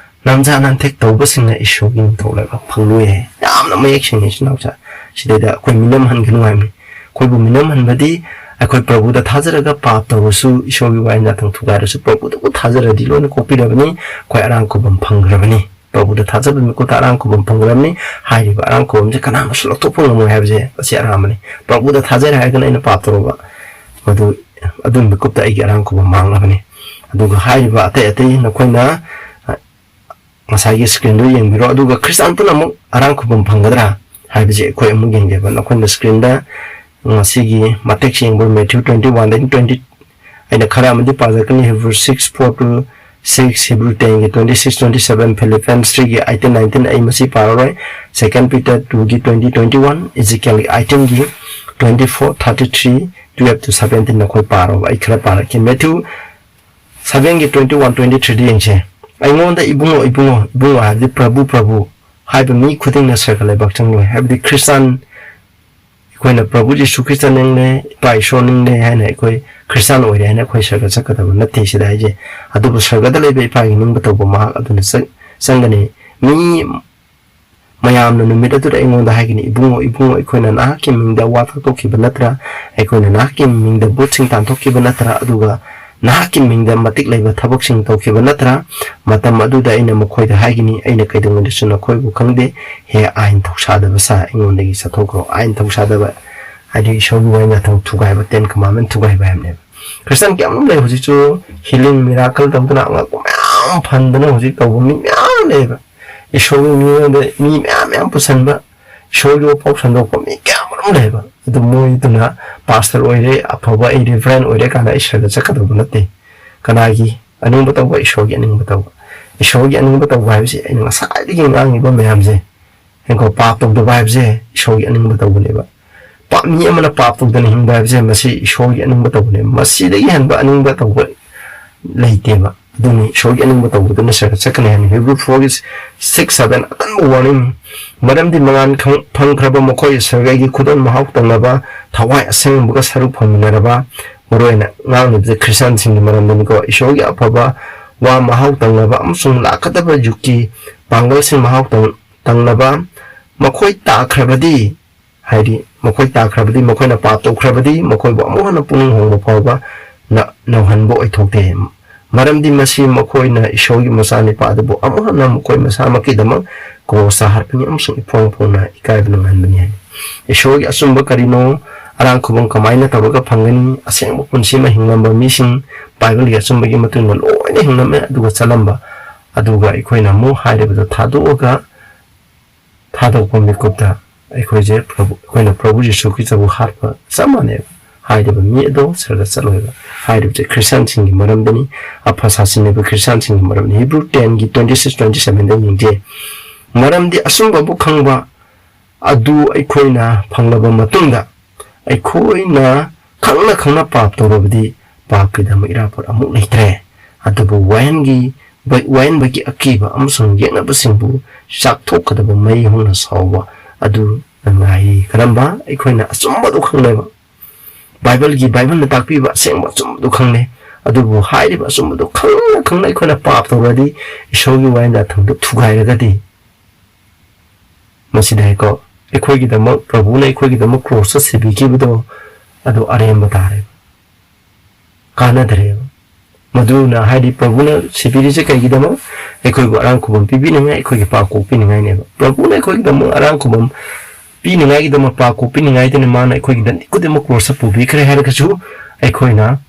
ꯅꯝꯖꯥ ꯅꯥꯟꯊꯦꯛ ꯇꯧꯕꯁꯤꯡꯅ ꯏꯁꯣꯔꯒꯤ ꯅꯤꯡꯊꯧ ꯂꯩꯕꯥꯛ ꯐꯪꯂꯣꯏ ꯍꯥꯏ꯫ ꯌꯥꯝꯅ ꯃꯌꯦꯛ ꯁꯦꯡꯅ ꯏꯆꯤꯟ ꯏꯅꯥꯎꯁꯦ꯫ ꯁꯤꯗꯩꯗ ꯑꯩꯈꯣꯏ ꯃꯤꯅꯝ ꯍꯟꯒꯅꯨ ꯍꯥꯏꯕꯅꯤ꯫ ꯑꯩꯈꯣꯏꯕꯨ ꯃꯤꯅꯝ ꯍꯟꯕꯗꯤ ꯑꯩꯈꯣꯏ ꯄ꯭ꯔꯚꯨꯗ ꯊꯥꯖꯔꯒ ꯄꯥꯞ ꯇꯧꯔꯁꯨ, ꯏꯁꯣꯔꯒꯤ ꯋꯥꯍꯩ ꯅꯥꯇꯪ ꯊꯨꯒꯥꯏꯔꯁꯨ, ꯄ꯭ꯔꯚꯨꯗꯕꯨ ꯊꯥꯖꯔꯗꯤ ꯂꯣꯏꯅ ꯀꯣꯛꯄꯤꯔꯕꯅꯤ꯫ ꯑꯩꯈꯣꯏ ꯑꯔꯥꯡ ꯈꯨꯕꯝ ꯐꯪꯈ꯭ꯔꯕꯅꯤ꯫ ꯄ꯭ꯔꯚꯨꯗ ꯊꯥꯖꯕ ꯃꯤꯀꯨꯞꯇ ꯑꯔꯥꯡ ꯈꯨꯕꯝ ꯐꯪꯈ꯭ꯔꯕꯅꯤ꯫ ꯍꯥꯏꯔꯤꯕ ꯑꯔꯥꯡ ꯈꯨꯕꯝꯁꯦ ꯀꯅꯥꯃꯁꯨ ꯂꯧꯊꯣꯛꯄ ꯉꯝꯃꯣꯏ ꯍꯥꯏꯕꯁꯦ ꯑꯁꯤ ꯑꯔꯥꯟꯕꯅꯤ꯫ ꯄ꯭ꯔꯚꯨꯗ ꯊꯥꯖꯔꯦ ꯍꯥꯏꯔꯒꯅ ꯑꯩꯅ ꯄꯥꯞ ꯇꯧꯔꯨꯕ, ꯃꯗꯨ, ꯑꯗꯨ ꯃꯤꯀꯨꯞꯇ ꯑꯩꯒꯤ ꯑꯔꯥꯡ ꯈꯨꯕꯝ ꯃꯥꯡꯂꯕꯅꯤ꯫ ꯑꯗꯨꯒ ꯍꯥꯏꯔꯤꯕ ꯑꯇꯩ ꯑꯇꯩ ꯅꯈꯣꯏꯅ, ꯑ, ꯉꯁꯥꯏꯒꯤ screenꯗꯨ ꯌꯦꯡꯕꯤꯔꯣ꯫ ꯑꯗꯨꯒ ꯈ꯭ꯔꯤꯁꯇꯥꯟ ꯄꯨꯝꯅꯃꯛ ꯑꯔꯥꯡ ꯈꯨꯕꯝ ꯐꯪꯒꯗ꯭ꯔꯥ ꯍꯥꯏꯕꯁꯤ ꯑꯩꯈꯣꯏ ꯑꯃꯨꯛ ꯌꯦꯡꯖꯕ꯫ ꯅꯈꯣꯏꯅ screenꯗ ꯉꯁꯤꯒꯤ ꯃꯇꯦꯛꯁꯤ ꯌꯦꯡꯕ, Matthew twenty one ꯗꯒꯤ twenty, ꯑꯩꯅ ꯈꯔ ꯑꯃꯗꯤ ꯄꯥꯖꯔꯛꯀꯅꯤ, Hebrew six four to six, Hebrew ten ꯒꯤ twenty six, twenty seven, Philippians three ꯒꯤ eighteen nineteen, ꯑꯩ ꯃꯁꯤ ꯄꯥꯔꯔꯣꯏ꯫ Second Peter two ꯒꯤ twenty twenty one, Ezekiel ꯒꯤ eighteen ꯒꯤ twenty four, thirty three, twelve to seventeen ꯅꯈꯣꯏ ꯄꯥꯔꯣꯕ꯫ ꯑꯩ ꯈꯔ ꯄꯥꯔꯛꯀꯦ꯫ Matthew seven ꯒꯤ twenty one, twenty three ꯗ ꯌꯦꯡꯁꯦ꯫ "ꯑꯩꯉꯣꯟꯗ ꯏꯕꯨꯡꯉꯣ, ꯏꯕꯨꯡꯉꯣ, ꯏꯕꯨꯡꯉꯣ" ꯍꯥꯏꯕꯗꯤ ꯄ꯭ꯔꯚꯨ, ꯄ꯭ꯔꯚꯨ ꯍꯥꯏꯕ ꯃꯤ ꯈꯨꯗꯤꯡꯅ ꯁꯔꯒ ꯂꯩꯕꯥꯛ ꯆꯪꯂꯣꯏ꯫ ꯍꯥꯏꯕꯗꯤ ꯈ꯭ꯔꯤꯁꯇꯥꯟ ꯑꯩꯈꯣꯏꯅ ꯄ꯭ꯔꯚꯨ ꯖꯤꯁꯨ ꯈ꯭ꯔꯤꯁꯇ ꯅꯤꯡꯂꯦ, ꯏꯄꯥ ꯏꯁꯣꯔ ꯅꯤꯡꯂꯦ ꯍꯥꯏꯅ ꯑꯩꯈꯣꯏ ꯈ꯭ꯔꯤꯁꯇꯥꯟ ꯑꯣꯏꯔꯦ ꯍꯥꯏꯅ ꯑꯩꯈꯣꯏ ꯁꯔꯒ ꯆꯠꯀꯗꯕ ꯅꯠꯇꯦ ꯁꯤꯗ ꯍꯥꯏꯁꯦ꯫ ꯑꯗꯨꯕꯨ ꯁꯔꯒꯗ ꯂꯩꯕ ꯏꯄꯥꯒꯤ ꯅꯤꯡꯕ ꯇꯧꯕ ꯃꯍꯥꯛ ꯑꯗꯨꯅ ꯆꯪ-, ꯆꯪꯒꯅꯤ꯫ ꯃꯤ ꯃꯌꯥꯝꯅ ꯅꯨꯃꯤꯠ ꯑꯗꯨꯗ ꯑꯩꯉꯣꯟꯗ ꯍꯥꯏꯒꯅꯤ, "ꯏꯕꯨꯡꯉꯣ, ꯏꯕꯨꯡꯉꯣ, ꯑꯩꯈꯣꯏꯅ ꯅꯍꯥꯛꯀꯤ ꯃꯤꯡꯗ ꯋꯥ ꯊꯣꯛꯈꯤꯕ ꯅꯠꯇ꯭ꯔꯥ? ꯑꯩꯈꯣꯏꯅ ꯅꯍꯥꯛꯀꯤ ꯃꯤꯡꯗ ꯚꯨꯠꯁꯤꯡ ꯇꯥꯟꯊꯣꯛꯈꯤꯕ ꯅꯠꯇ꯭ꯔꯥ? ꯑꯗꯨꯒ ꯅꯍꯥꯛꯀꯤ ꯃꯤꯡꯗ ꯃꯇꯤꯛ ꯂꯩꯕ ꯊꯕꯛꯁꯤꯡ ꯇꯧꯈꯤꯕ ꯅꯠꯇ꯭ꯔꯥ?" ꯃꯇꯝ ꯑꯗꯨꯗ ꯑꯩꯅ ꯃꯈꯣꯏꯗ ꯍꯥꯏꯒꯅꯤ, "ꯑꯩꯅ ꯀꯩꯗꯧꯉꯩꯗꯁꯨ ꯅꯈꯣꯏꯕꯨ ꯈꯪꯗꯦ꯫ ꯍꯦ ꯑꯥꯏꯟ ꯊꯧꯁꯥꯗꯕ ꯁꯥ, ꯑꯩꯉꯣꯟꯗꯒꯤ ꯆꯠꯊꯣꯛꯈ꯭ꯔꯣ꯫" ꯑꯥꯏꯟ ꯊꯧꯁꯥꯗꯕ ꯍꯥꯏꯗꯤ ꯏꯁꯣꯔꯒꯤ ꯋꯥꯍꯩ ꯅꯥꯇꯪ ꯊꯨꯒꯥꯏꯕ, Ten Commandment ꯊꯨꯒꯥꯏꯕ ꯍꯥꯏꯕꯅꯦꯕ꯫ ꯈ꯭ꯔꯤꯁꯇꯥꯟ ꯀꯌꯥꯃꯔꯨꯝ ꯂꯩ ꯍꯧꯖꯤꯛꯁꯨ, healing miracle ꯇꯧꯗꯅ ꯑꯉꯛꯄ ꯃꯌꯥꯝ ꯐꯪꯗꯅ ꯍꯧꯖꯤꯛ ꯇꯧꯕ ꯃꯤ ꯃꯌꯥꯝ ꯂꯩꯌꯦꯕ꯫ ꯏꯁꯣꯔꯒꯤ ꯃꯤꯉꯣꯟꯗ ꯃꯤ ꯃꯌꯥꯝ ꯃꯌꯥꯝ ꯄꯨꯁꯟꯕ, ꯏꯁꯣꯔꯒꯤ ꯋꯥꯐꯥꯎ ꯁꯟꯗꯣꯛꯄ ꯃꯤ ꯀꯌꯥ ꯑꯃꯔꯣꯝ ꯂꯩꯕ꯫ ꯑꯗꯨ ꯃꯣꯏꯗꯨꯅ pastor ꯑꯣꯏꯔꯦ, ꯑꯐꯕ ꯑꯩ reverend ꯑꯣꯏꯔꯦ ꯀꯥꯟꯗ ꯑꯩ ꯁꯔꯒ ꯆꯠꯀꯗꯧꯕ ꯅꯠꯇꯦ꯫ ꯀꯅꯥꯒꯤ ꯑꯅꯤꯡꯕ ꯇꯧꯕ? ꯏꯁꯣꯔꯒꯤ ꯑꯅꯤꯡꯕ ꯇꯧꯕ꯫ ꯏꯁꯣꯔꯒꯤ ꯑꯅꯤꯡꯕ ꯇꯧꯕ ꯍꯥꯏꯕꯁꯤ ꯑꯩꯅ ꯉꯁꯥꯏꯗꯒꯤ ꯉꯥꯡꯉꯤꯕ ꯃꯌꯥꯝꯁꯦ, ꯌꯦꯡꯀꯣ, ꯄꯥꯞ ꯇꯧꯗꯕ ꯍꯥꯏꯕꯁꯦ ꯏꯁꯣꯔꯒꯤ ꯑꯅꯤꯡꯕ ꯇꯧꯕꯅꯦꯕ꯫ ꯄꯥꯞ, ꯃꯤ ꯑꯃꯅ ꯄꯥꯞ ꯇꯧꯗꯅ ꯍꯤꯡꯕ ꯍꯥꯏꯕꯁꯦ ꯃꯁꯤ ꯏꯁꯣꯔꯒꯤ ꯑꯅꯤꯡꯕ ꯇꯧꯕꯅꯦꯕ꯫ ꯃꯁꯤꯗꯒꯤ ꯍꯦꯟꯕ ꯑꯅꯤꯡꯕ ꯇꯧꯕ ꯂꯩꯇꯦꯕ꯫ ꯑꯗꯨꯅꯤ ꯏꯁꯣꯔꯒꯤ ꯑꯅꯤꯡꯕ ꯇꯧꯕꯗꯨꯅ ꯁꯔꯒ ꯆꯠꯀꯅꯤ ꯍꯥꯏꯅ Hebrew four ꯒꯤ six seven ꯑꯀꯟꯕ warning꯫ "ꯃꯔꯝꯗꯤ ꯃꯉꯥꯟ ꯈꯪ-, ꯐꯪꯈ꯭ꯔꯕ ꯃꯈꯣꯏ ꯁꯔꯒꯒꯤ ꯈꯨꯗꯣꯜ ꯃꯍꯥꯎ ꯇꯪꯅꯕ ꯊꯋꯥꯏ ꯑꯁꯦꯡꯕꯒ ꯁꯔꯨꯛ ꯐꯪꯃꯤꯟꯅꯔꯕ ꯃꯔꯨꯑꯣꯏꯅ ꯉꯥꯡꯂꯤꯕꯁꯦ ꯈ꯭ꯔꯤꯁꯇꯤꯌꯥꯟꯁꯤꯡꯒꯤ ꯃꯔꯝꯗꯅꯤꯀꯣ꯫ ꯏꯁꯣꯔꯒꯤ ꯑꯐꯕ ꯋꯥ ꯃꯍꯥꯎ ꯇꯪꯅꯕ ꯑꯃꯁꯨꯡ ꯂꯥꯛꯀꯗꯕ ꯌꯨꯒꯀꯤ ꯄꯥꯡꯒꯜꯁꯤꯡ ꯃꯍꯥꯎ ꯇꯪ-, ꯇꯪꯅꯕ ꯃꯈꯣꯏ ꯇꯥꯈ꯭ꯔꯕꯗꯤ, ꯍꯥꯏꯗꯤ ꯃꯈꯣꯏ ꯇꯥꯈ꯭ꯔꯕꯗꯤ, ꯃꯈꯣꯏꯅ ꯄꯥꯞ ꯇꯧꯈ꯭ꯔꯕꯗꯤ, ꯃꯈꯣꯏꯕꯨ ꯑꯃꯨꯛ ꯍꯟꯅ ꯄꯨꯛꯅꯤꯡ ꯍꯣꯡꯕ ꯐꯥꯎꯕ ꯅ-, ꯅꯧꯍꯟꯕ ꯑꯣꯏꯊꯣꯛꯇꯦ꯫ ꯃꯔꯝꯗꯤ ꯃꯁꯤ ꯃꯈꯣꯏꯅ ꯏꯁꯣꯔꯒꯤ ꯃꯆꯥꯅꯤꯄꯥ ꯑꯗꯨꯕꯨ ꯑꯃꯨꯛ ꯍꯟꯅ ꯃꯈꯣꯏ ꯃꯁꯥꯃꯛꯀꯤꯗꯃꯛ ꯀ꯭ꯔꯣꯁꯇ ꯍꯥꯠꯄꯅꯤ ꯑꯃꯁꯨꯡ ꯏꯐꯣꯡ ꯐꯣꯡꯅ ꯏꯀꯥꯏꯕ ꯅꯪꯍꯟꯕꯅꯤ ꯍꯥꯏ꯫ ꯏꯁꯣꯔꯒꯤ ꯑꯆꯨꯝꯕ ꯀꯔꯤꯅꯣ? ꯑꯔꯥꯡ ꯈꯨꯕꯝ ꯀꯃꯥꯏꯅ ꯇꯧꯔꯒ ꯐꯪꯒꯅꯤ? ꯑꯁꯦꯡꯕ ꯄꯨꯟꯁꯤ ꯑꯃ ꯍꯤꯡꯂꯝꯕ ꯃꯤꯁꯤꯡ ꯕꯥꯏꯕꯜꯒꯤ ꯑꯆꯨꯝꯕꯒꯤ ꯃꯇꯨꯡ ꯏꯟꯅ ꯂꯣꯏꯅ ꯍꯤꯡꯂꯝꯃꯦ, ꯑꯗꯨꯒ ꯆꯠꯂꯝꯕ꯫ ꯑꯗꯨꯒ ꯑꯩꯈꯣꯏꯅ ꯑꯃꯨꯛ ꯍꯥꯏꯔꯤꯕꯗꯣ ꯊꯥꯗꯣꯛꯑꯒ, ꯊꯥꯗꯣꯛꯄ ꯃꯤꯀꯨꯞꯇ ꯑꯩꯈꯣꯏꯁꯦ ꯄ꯭ꯔꯚꯨ, ꯑꯩꯈꯣꯏꯅ ꯄ꯭ꯔꯚꯨ ꯌꯤꯁꯨ ꯈ꯭ꯔꯤꯁꯇꯕꯨ ꯍꯥꯠꯄ ꯆꯞ ꯃꯥꯟꯅꯩꯕ꯫ ꯍꯥꯏꯔꯤꯕ ꯃꯤ ꯑꯗꯣ ꯁꯔꯒ ꯆꯠꯂꯣꯏꯕ꯫ ꯍꯥꯏꯔꯤꯕꯁꯦ ꯈ꯭ꯔꯤꯁꯇꯤꯌꯥꯟꯁꯤꯡꯒꯤ ꯃꯔꯝꯗꯅꯤ, ꯑꯐ ꯁꯥꯁꯤꯟꯅꯕ ꯈ꯭ꯔꯤꯁꯇꯤꯌꯥꯟꯁꯤꯡꯒꯤ ꯃꯔꯝꯅꯤ꯫ ꯍꯤꯕ꯭ꯔꯨ ꯇꯦꯟꯒꯤ ꯇ꯭ꯋꯦꯟꯇꯤ ꯁꯤꯛꯁ, ꯇ꯭ꯋꯦꯟꯇꯤ ꯁꯚꯦꯟꯗ ꯌꯦꯡꯖꯩ꯫ ꯃꯔꯝꯗꯤ ꯑꯆꯨꯝꯕꯕꯨ ꯈꯪꯕ ꯑꯗꯨ ꯑꯩꯈꯣꯏꯅ ꯐꯪꯂꯕ ꯃꯇꯨꯡꯗ, ꯑꯩꯈꯣꯏꯅ ꯈꯪꯅ ꯈꯪꯅ ꯄꯥꯞ ꯇꯧꯔꯕꯗꯤ ꯄꯥꯞꯀꯤꯗꯃꯛ ꯏꯔꯥꯄꯣꯠ ꯑꯃꯨꯛ ꯂꯩꯇ꯭ꯔꯦ꯫ ꯑꯗꯨꯕꯨ ꯋꯥꯌꯦꯟꯒꯤ, ꯋꯥꯌꯦꯟꯕꯒꯤ ꯑꯀꯤꯕ ꯑꯃꯁꯨꯡ ꯌꯦꯛꯅꯕꯁꯤꯡꯕꯨ ꯆꯥꯛꯊꯣꯛꯀꯗꯕ ꯃꯩ ꯍꯧꯅ ꯁꯥꯎꯕ ꯑꯗꯨ ꯉꯥꯏꯔꯤ꯫ ꯀꯔꯝꯕ? ꯑꯩꯈꯣꯏꯅ ꯑꯆꯨꯝꯕꯗꯨ ꯈꯪꯂꯦꯕ꯫ ꯕꯥꯏꯕꯜꯒꯤ, ꯕꯥꯏꯕꯜꯅ ꯇꯥꯛꯄꯤꯕ ꯑꯁꯦꯡꯕ ꯑꯆꯨꯝꯕꯗꯨ ꯈꯪꯂꯦ꯫ ꯑꯗꯨꯕꯨ ꯍꯥꯏꯔꯤꯕ ꯑꯆꯨꯝꯕꯗꯨ ꯈꯪꯅ ꯈꯪꯅ ꯑꯩꯈꯣꯏꯅ ꯄꯥꯞ ꯇꯧꯔꯗꯤ, ꯏꯁꯣꯔꯒꯤ ꯋꯥꯌꯦꯟ ꯌꯥꯊꯪꯗꯨ ꯊꯨꯒꯥꯏꯔꯒꯗꯤ, ꯃꯁꯤꯗ ꯍꯥꯏꯀꯣ, ꯑꯩꯈꯣꯏꯒꯤꯗꯃꯛ, ꯄ꯭ꯔꯚꯨꯅ ꯑꯩꯈꯣꯏꯒꯤꯗꯃꯛ ꯀ꯭ꯔꯣꯁꯇ ꯁꯤꯕꯤꯈꯤꯕꯗꯣ ꯑꯗꯨ ꯑꯔꯦꯝꯕ ꯇꯥꯔꯦ, ꯀꯥꯟꯅꯗ꯭ꯔꯦꯕ꯫ ꯃꯗꯨꯅ ꯍꯥꯏꯗꯤ ꯄ꯭ꯔꯚꯨꯅ ꯁꯤꯕꯤꯔꯤꯁꯦ ꯀꯩꯒꯤꯗꯃꯛ? ꯑꯩꯈꯣꯏꯕꯨ ꯑꯔꯥꯡ ꯈꯨꯕꯝ ꯄꯤꯕꯤꯅꯤꯡꯉꯥꯏ, ꯑꯩꯈꯣꯏꯒꯤ ꯄꯥꯞ ꯀꯣꯛꯄꯤꯅꯤꯡꯉꯥꯏꯅꯦꯕ꯫ ꯄ꯭ꯔꯚꯨꯅ ꯑꯩꯈꯣꯏꯒꯤꯗꯃꯛ ꯑꯔꯥꯡ ꯈꯨꯕꯝ ꯄꯤꯅꯤꯡꯉꯥꯏꯒꯤꯗꯃꯛ, ꯄꯥꯞ ꯀꯣꯛꯄꯤꯅꯤꯡꯉꯥꯏꯗꯅ ꯃꯥꯅ ꯑꯩꯈꯣꯏꯒꯤ ꯗꯟꯗꯤ ꯈꯨꯗꯤꯡꯃꯛ ꯀ꯭ꯔꯣꯁꯇ ꯄꯨꯕꯤꯈ꯭ꯔꯦ ꯍꯥꯏꯔꯒꯁꯨ, ꯑꯩꯈꯣꯏꯅ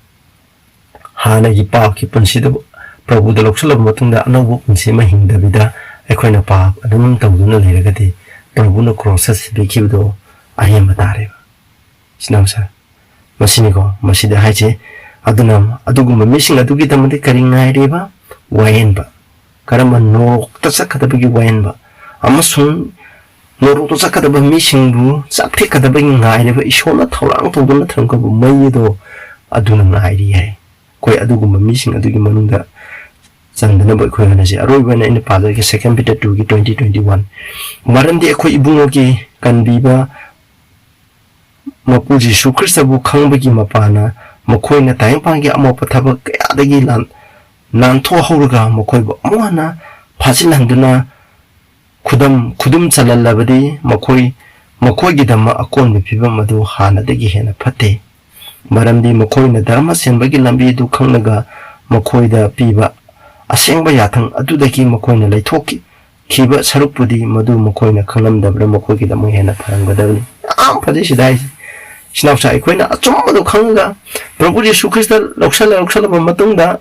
ꯍꯥꯟꯅꯒꯤ ꯄꯥꯞꯀꯤ ꯄꯨꯟꯁꯤꯗꯨ ꯄ꯭ꯔꯚꯨꯗ ꯂꯧꯁꯤꯜꯂꯕ ꯃꯇꯨꯡꯗ ꯑꯅꯧꯕ ꯄꯨꯟꯁꯤ ꯑꯃ ꯍꯤꯡꯗꯕꯤꯗ ꯑꯩꯈꯣꯏꯅ ꯄꯥꯞ ꯑꯗꯨꯝ ꯇꯧꯗꯨꯅ ꯂꯩꯔꯒꯗꯤ, ꯄ꯭ꯔꯚꯨꯅ ꯀ꯭ꯔꯣꯁꯇ ꯁꯤꯕꯤꯈꯤꯕꯗꯣ ꯑꯔꯦꯝꯕ ꯇꯥꯔꯦꯕ꯫ ꯁꯤꯅ ꯃꯁꯥ-, ꯃꯁꯤꯅꯤꯀꯣ, ꯃꯁꯤꯗ ꯍꯥꯏꯁꯦ꯫ ꯑꯗꯨꯅ ꯑꯗꯨꯒꯨꯝꯕ ꯃꯤꯁꯤꯡ ꯑꯗꯨꯒꯤꯗꯃꯛꯇꯤ ꯀꯔꯤ ꯉꯥꯏꯔꯤꯕ? ꯋꯥꯌꯦꯟꯕ꯫ ꯀꯔꯝꯕ? ꯅꯣꯔꯣꯛꯇ ꯆꯠꯀꯗꯕꯒꯤ ꯋꯥꯌꯦꯟꯕ꯫ ꯑꯃꯁꯨꯡ ꯅꯣꯔꯣꯛꯇ ꯆꯠꯀꯗꯕ ꯃꯤꯁꯤꯡꯕꯨ ꯆꯥꯛꯊꯦꯛꯀꯗꯕꯒꯤ ꯉꯥꯏꯔꯤꯕ, ꯏꯁꯣꯔꯅ ꯊꯧꯔꯥꯡ ꯇꯧꯗꯨꯅ ꯊꯝꯈ꯭ꯔꯕ ꯃꯩ ꯑꯗꯣ ꯑꯗꯨꯅ ꯉꯥꯏꯔꯤ ꯍꯥꯏ꯫ ꯑꯩꯈꯣꯏ ꯑꯗꯨꯒꯨꯝꯕ ꯃꯤꯁꯤꯡ ꯑꯗꯨꯒꯤ ꯃꯅꯨꯡꯗ ꯆꯟꯗꯅꯕ ꯑꯩꯈꯣꯏ ꯍꯣꯠꯅꯁꯤ꯫ ꯑꯔꯣꯏꯕ ꯑꯣꯏꯅ ꯑꯩꯅ ꯄꯥꯖꯒꯦ, Second Peter two ꯒꯤ twenty, twenty one꯫ ꯃꯔꯝꯗꯤ ꯑꯩꯈꯣꯏ ꯏꯕꯨꯡꯉꯣꯒꯤ ꯀꯟꯕꯤꯕ ꯃꯄꯨ ꯖꯤꯁꯨ ꯈ꯭ꯔꯤꯁꯇꯕꯨ ꯈꯪꯕꯒꯤ ꯃꯄꯥꯅ ꯃꯈꯣꯏꯅ ꯇꯥꯏꯕꯪꯄꯥꯟꯒꯤ ꯑꯃꯣꯠꯄ ꯊꯕꯛ ꯀꯌꯥꯗꯒꯤ ꯂꯥꯟ-, ꯅꯥꯟꯊꯣꯛꯍꯧꯔꯒ ꯃꯈꯣꯏꯕꯨ ꯑꯃꯨꯛ ꯍꯟꯅ ꯐꯥꯖꯤꯜꯍꯟꯗꯨꯅ ꯈꯨꯗꯝ, ꯈꯨꯗꯨꯝ ꯆꯜꯍꯜꯂꯕꯗꯤ ꯃꯈꯣꯏ, ꯃꯈꯣꯏꯒꯤꯗꯃꯛ ꯑꯀꯣꯟꯕ ꯐꯤꯕꯝ ꯑꯗꯨ ꯍꯥꯟꯅꯗꯒꯤ ꯍꯦꯟꯅ ꯐꯠꯇꯦ꯫ ꯃꯔꯝꯗꯤ ꯃꯈꯣꯏꯅ ꯙꯔꯃ ꯁꯦꯝꯕꯒꯤ ꯂꯝꯕꯤ ꯑꯗꯨ ꯈꯪꯂꯒ ꯃꯈꯣꯏꯗ ꯄꯤꯕ ꯑꯁꯦꯡꯕ ꯌꯥꯊꯪ ꯑꯗꯨꯗꯒꯤ ꯃꯈꯣꯏꯅ ꯂꯩꯊꯣꯛꯈꯤ-, ꯈꯤꯕ ꯁꯔꯨꯛꯄꯨꯗꯤ ꯃꯗꯨ ꯃꯈꯣꯏꯅ ꯈꯪꯂꯝꯗꯕꯅ ꯃꯈꯣꯏꯒꯤꯗꯃꯛ ꯍꯦꯟꯅ ꯐꯔꯝꯒꯗꯕꯅꯤ꯫ ꯌꯥꯝ ꯐꯖꯩ ꯁꯤꯗ ꯍꯥꯏꯁꯦ꯫ ꯏꯆꯤꯟ ꯏꯅꯥꯎꯁꯥ, ꯑꯩꯈꯣꯏꯅ ꯑꯆꯨꯝꯕꯗꯨ ꯈꯪꯉꯒ ꯄ꯭ꯔꯚꯨ ꯌꯤꯁꯨ ꯈ꯭ꯔꯤꯁꯇ ꯂꯧꯁꯜꯂ-, ꯂꯧꯁꯜꯂꯕ ꯃꯇꯨꯡꯗ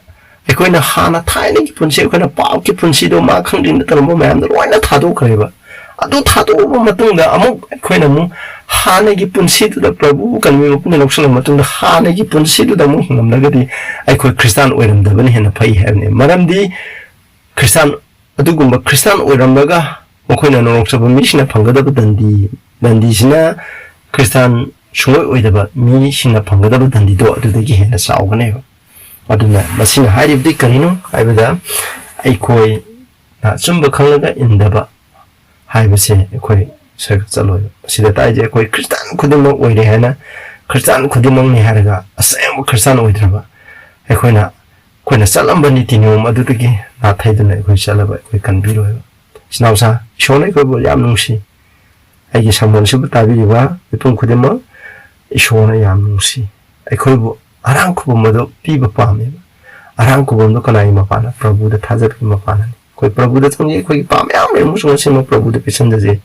ꯑꯩꯈꯣꯏꯅ ꯍꯥꯟꯅ ꯊꯥꯏꯅꯒꯤ ꯄꯨꯟꯁꯤ, ꯑꯩꯈꯣꯏꯅ ꯄꯥꯞꯀꯤ ꯄꯨꯟꯁꯤꯗꯣ ꯃꯥ ꯈꯪꯗꯤꯡꯗ ꯇꯧꯔꯝꯕ ꯃꯌꯥꯝꯗꯣ ꯂꯣꯏꯅ ꯊꯥꯗꯣꯛꯈ꯭ꯔꯦꯕ꯫ ꯑꯗꯨ ꯊꯥꯗꯣꯛꯑꯕ ꯃꯇꯨꯡꯗ ꯑꯃꯨꯛ ꯑꯩꯈꯣꯏꯅ ꯑꯃꯨꯛ ꯍꯥꯟꯅꯒꯤ ꯄꯨꯟꯁꯤꯗꯨꯗ ꯄ꯭ꯔꯚꯨ ꯀꯟꯕꯤꯕ ꯄꯨꯟꯅ ꯂꯧꯁꯜꯂꯕ ꯃꯇꯨꯡꯗ ꯍꯥꯟꯅꯒꯤ ꯄꯨꯟꯁꯤꯗꯨꯗ ꯑꯃꯨꯛ ꯍꯤꯡꯂꯝꯂꯒꯗꯤ ꯑꯩꯈꯣꯏ ꯈ꯭ꯔꯤꯁꯇꯥꯟ ꯑꯣꯏꯔꯝꯗꯕꯅ ꯍꯦꯟꯅ ꯐꯩ ꯍꯥꯏꯕꯅꯤ꯫ ꯃꯔꯝꯗꯤ ꯈ꯭ꯔꯤꯁꯇꯥꯟ, ꯑꯗꯨꯒꯨꯝꯕ ꯈ꯭ꯔꯤꯁꯇꯥꯟ ꯑꯣꯏꯔꯝꯂꯒ ꯃꯈꯣꯏꯅ ꯅꯣꯡꯂꯣꯛꯆꯕ ꯃꯤꯁꯤꯡꯅ ꯐꯪꯒꯗꯕ ꯗꯟꯗꯤ, ꯗꯟꯗꯤꯁꯤꯅ ꯈ꯭ꯔꯤꯁꯇꯥꯟ ꯁꯨꯡꯑꯣꯏ ꯑꯣꯏꯗꯕ ꯃꯤꯁꯤꯡꯅ ꯐꯪꯒꯗꯕ ꯗꯟꯗꯤꯗꯣ ꯑꯗꯨꯗꯒꯤ ꯍꯦꯟꯅ ꯆꯥꯎꯒꯅꯦꯕ꯫ ꯑꯗꯨꯅ ꯃꯁꯤꯅ ꯍꯥꯏꯔꯤꯕꯗꯤ ꯀꯔꯤꯅꯣ ꯍꯥꯏꯕꯗ, ꯑꯩꯈꯣꯏꯅ ꯑꯆꯨꯝꯕ ꯈꯪꯂꯒ ꯏꯟꯗꯕ ꯍꯥꯏꯕꯁꯦ ꯑꯩꯈꯣꯏ ꯁꯔꯒ ꯆꯠꯂꯣꯏꯕ꯫ ꯃꯁꯤꯗ ꯇꯥꯛꯏꯁꯦ ꯑꯩꯈꯣꯏ ꯈ꯭ꯔꯤꯁꯇꯥꯟ ꯈꯨꯗꯤꯡꯃꯛ ꯑꯣꯏꯔꯦ ꯍꯥꯏꯅ ꯈ꯭ꯔꯤꯁꯇꯥꯟ ꯈꯨꯗꯤꯡꯃꯛꯅꯤ ꯍꯥꯏꯔꯒ ꯑꯁꯦꯡꯕ ꯈ꯭ꯔꯤꯁꯇꯥꯟ ꯑꯣꯏꯗ꯭ꯔꯕ ꯑꯩꯈꯣꯏꯅ, ꯑꯩꯈꯣꯏꯅ ꯆꯠꯂꯝꯕ ꯅꯤꯇꯤ ꯅꯤꯌꯣꯝ ꯑꯗꯨꯗꯒꯤ ꯅꯥꯊꯩꯗꯨꯅ ꯑꯩꯈꯣꯏ ꯆꯠꯂꯕ ꯑꯩꯈꯣꯏ ꯀꯟꯕꯤꯔꯣꯏꯕ꯫ ꯏꯆꯤꯟ ꯏꯅꯥꯎꯁꯥ, ꯏꯁꯣꯔꯅ ꯑꯩꯈꯣꯏꯕꯨ ꯌꯥꯝ ꯅꯨꯡꯁꯤ꯫ ꯑꯩꯒꯤ ꯁꯃꯣꯟꯁꯤꯕꯨ ꯇꯥꯕꯤꯔꯤꯕ ꯃꯤꯄꯨꯝ ꯈꯨꯗꯤꯡꯃꯛ ꯏꯁꯣꯔꯅ ꯌꯥꯝ ꯅꯨꯡꯁꯤ꯫ ꯑꯩꯈꯣꯏꯕꯨ ꯑꯔꯥꯡ ꯈꯨꯕꯝ ꯑꯗꯨ ꯄꯤꯕ ꯄꯥꯝꯃꯦꯕ꯫ ꯑꯔꯥꯡ ꯈꯨꯕꯝꯗꯣ ꯀꯅꯥꯒꯤ ꯃꯄꯥꯟꯅ? ꯄ꯭ꯔꯚꯨꯗ ꯊꯥꯖꯕꯒꯤ ꯃꯄꯥꯟꯅꯅꯤ꯫ ꯑꯩꯈꯣꯏ ꯄ꯭ꯔꯚꯨꯗ ꯆꯪꯖꯩ, ꯑꯩꯈꯣꯏꯒꯤ ꯄꯥꯝ ꯃꯌꯥꯝ ꯂꯩꯔꯝꯃꯁꯨ ꯉꯁꯤꯃꯛ ꯄ꯭ꯔꯚꯨꯗ ꯄꯤꯁꯟꯖꯁꯦ꯫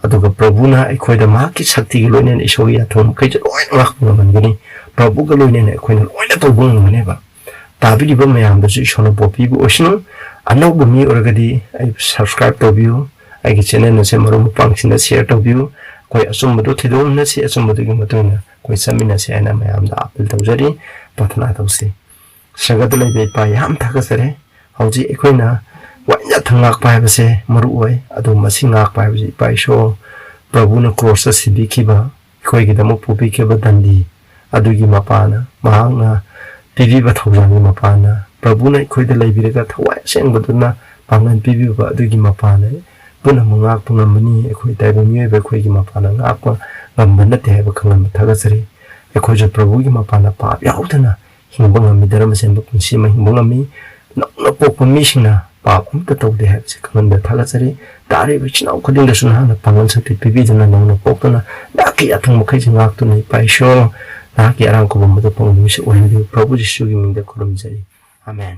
ꯑꯗꯨꯒ ꯄ꯭ꯔꯚꯨꯅ ꯑꯩꯈꯣꯏꯗ ꯃꯍꯥꯛꯀꯤ ꯁꯛꯇꯤꯒꯤ ꯂꯣꯏꯅꯅ ꯏꯁꯣꯔꯒꯤ ꯌꯥꯊꯪ ꯃꯈꯩꯁꯦ ꯂꯣꯏꯅ ꯉꯥꯛꯄ ꯉꯝꯍꯟꯒꯅꯤ꯫ ꯄ꯭ꯔꯚꯨꯒ ꯂꯣꯏꯅꯅ ꯑꯩꯈꯣꯏꯅ ꯂꯣꯏꯅ ꯇꯧꯕ ꯉꯝꯒꯅꯦꯕ꯫ ꯇꯥꯕꯤꯔꯤꯕ ꯃꯌꯥꯝꯗꯁꯨ ꯏꯁꯣꯔꯅ ꯕꯣꯔ ꯄꯤꯕ ꯑꯣꯏꯁꯅꯨ꯫ ꯑꯅꯧꯕ ꯃꯤ ꯑꯣꯏꯔꯒꯗꯤ ꯑꯩ subscribe ꯇꯧꯕꯤꯌꯨ, ꯑꯩꯒꯤ channel ꯑꯁꯦ ꯃꯔꯨꯞ ꯃꯄꯥꯡꯁꯤꯡꯗ share ꯇꯧꯕꯤꯌꯨ꯫ ꯑꯩꯈꯣꯏ ꯑꯆꯨꯝꯕꯗꯨ ꯊꯤꯗꯣꯛꯃꯤꯟꯅꯁꯤ, ꯑꯆꯨꯝꯕꯗꯨꯒꯤ ꯃꯇꯨꯡ ꯏꯟꯅ ꯑꯩꯈꯣꯏ ꯆꯠꯃꯤꯟꯅꯁꯤ ꯍꯥꯏꯅ ꯃꯌꯥꯝꯗ appeal ꯇꯧꯖꯔꯤ꯫ ꯄ꯭ꯔꯥꯊꯅꯥ ꯇꯧꯁꯤ꯫ ꯁꯔꯒꯗ ꯂꯩꯕ ꯏꯄꯥ, ꯌꯥꯝ ꯊꯥꯒꯠꯆꯔꯤ꯫ ꯍꯧꯖꯤꯛ ꯑꯩꯈꯣꯏꯅ ꯋꯥꯌꯦꯜ ꯌꯥꯊꯪ ꯉꯥꯛꯄ ꯍꯥꯏꯕꯁꯦ ꯃꯔꯨ ꯑꯣꯏ꯫ ꯑꯗꯨ ꯃꯁꯤ ꯉꯥꯛꯄ ꯍꯥꯏꯕꯁꯤ ꯏꯄꯥ ꯏꯁꯣꯔ ꯄ꯭ꯔꯚꯨꯅ ꯀ꯭ꯔꯣꯁꯇ ꯁꯤꯕꯤꯈꯤꯕ, ꯑꯩꯈꯣꯏꯒꯤꯗꯃꯛ ꯄꯨꯕꯤꯈꯤꯕ ꯗꯟꯗꯤ ꯑꯗꯨꯒꯤ ꯃꯄꯥꯅ, ꯃꯍꯥꯛꯅ ꯄꯤꯕꯤꯕ ꯊꯧꯖꯥꯜꯒꯤ ꯃꯄꯥꯅ, ꯄ꯭ꯔꯚꯨꯅ ꯑꯩꯈꯣꯏꯗ ꯂꯩꯕꯤꯔꯒ ꯊꯋꯥꯏ ꯑꯁꯦꯡꯕꯗꯨꯅ ꯄꯥꯡꯒꯜ ꯄꯤꯕꯤꯕ ꯑꯗꯨꯒꯤ ꯃꯄꯥꯅ ꯄꯨꯝꯅꯃꯛ ꯉꯥꯛꯄ ꯉꯝꯕꯅꯤ꯫ ꯑꯩꯈꯣꯏ ꯇꯥꯏꯕꯪ ꯃꯤꯑꯣꯏꯕ ꯑꯩꯈꯣꯏꯒꯤ ꯃꯄꯥꯅ ꯉꯥꯛꯄ ꯉꯝꯕ ꯅꯠꯇꯦ ꯍꯥꯏꯕ ꯈꯪꯍꯟꯕ ꯊꯥꯒꯠꯆꯔꯤ꯫ ꯑꯩꯈꯣꯏꯁꯨ ꯄ꯭ꯔꯚꯨꯒꯤ ꯃꯄꯥꯟꯗ ꯄꯥꯞ ꯌꯥꯎꯗꯅ ꯍꯤꯡꯕ ꯉꯝꯃꯤ, ꯙꯔꯃ ꯆꯦꯟꯕ ꯄꯨꯟꯁꯤ ꯑꯃ ꯍꯤꯡꯕ ꯉꯝꯃꯤ꯫ ꯅꯧꯅ ꯄꯣꯛꯄ ꯃꯤꯁꯤꯡꯅ ꯄꯥꯞ ꯑꯝꯇ ꯇꯧꯗꯦ ꯍꯥꯏꯕꯁꯤ ꯈꯪꯍꯟꯕ ꯊꯥꯒꯠꯆꯔꯤ꯫ ꯇꯥꯔꯤꯕ ꯏꯆꯤꯟ ꯏꯅꯥꯎ ꯈꯨꯗꯤꯡꯗꯁꯨ ꯅꯍꯥꯛꯅ ꯄꯥꯡꯒꯜ ꯁꯛꯇꯤ ꯄꯤꯕꯤꯗꯨꯅ ꯅꯧꯅ ꯄꯣꯛꯇꯨꯅ ꯅꯍꯥꯛꯀꯤ ꯌꯥꯊꯪ ꯃꯈꯩꯁꯦ ꯉꯥꯛꯇꯨꯅ ꯏꯄꯥ ꯏꯁꯣꯔ ꯅꯍꯥꯛꯀꯤ ꯑꯔꯥꯡ ꯈꯨꯕꯝ ꯑꯗꯨ ꯐꯪꯕ ꯃꯤꯁꯛ ꯑꯣꯏꯍꯟꯕꯤꯌꯨ꯫ ꯄ꯭ꯔꯚꯨ ꯖꯤꯁꯨꯒꯤ ꯃꯤꯡꯗ ꯈꯨꯔꯨꯝꯖꯔꯤ꯫ ꯑꯃꯦꯟ꯫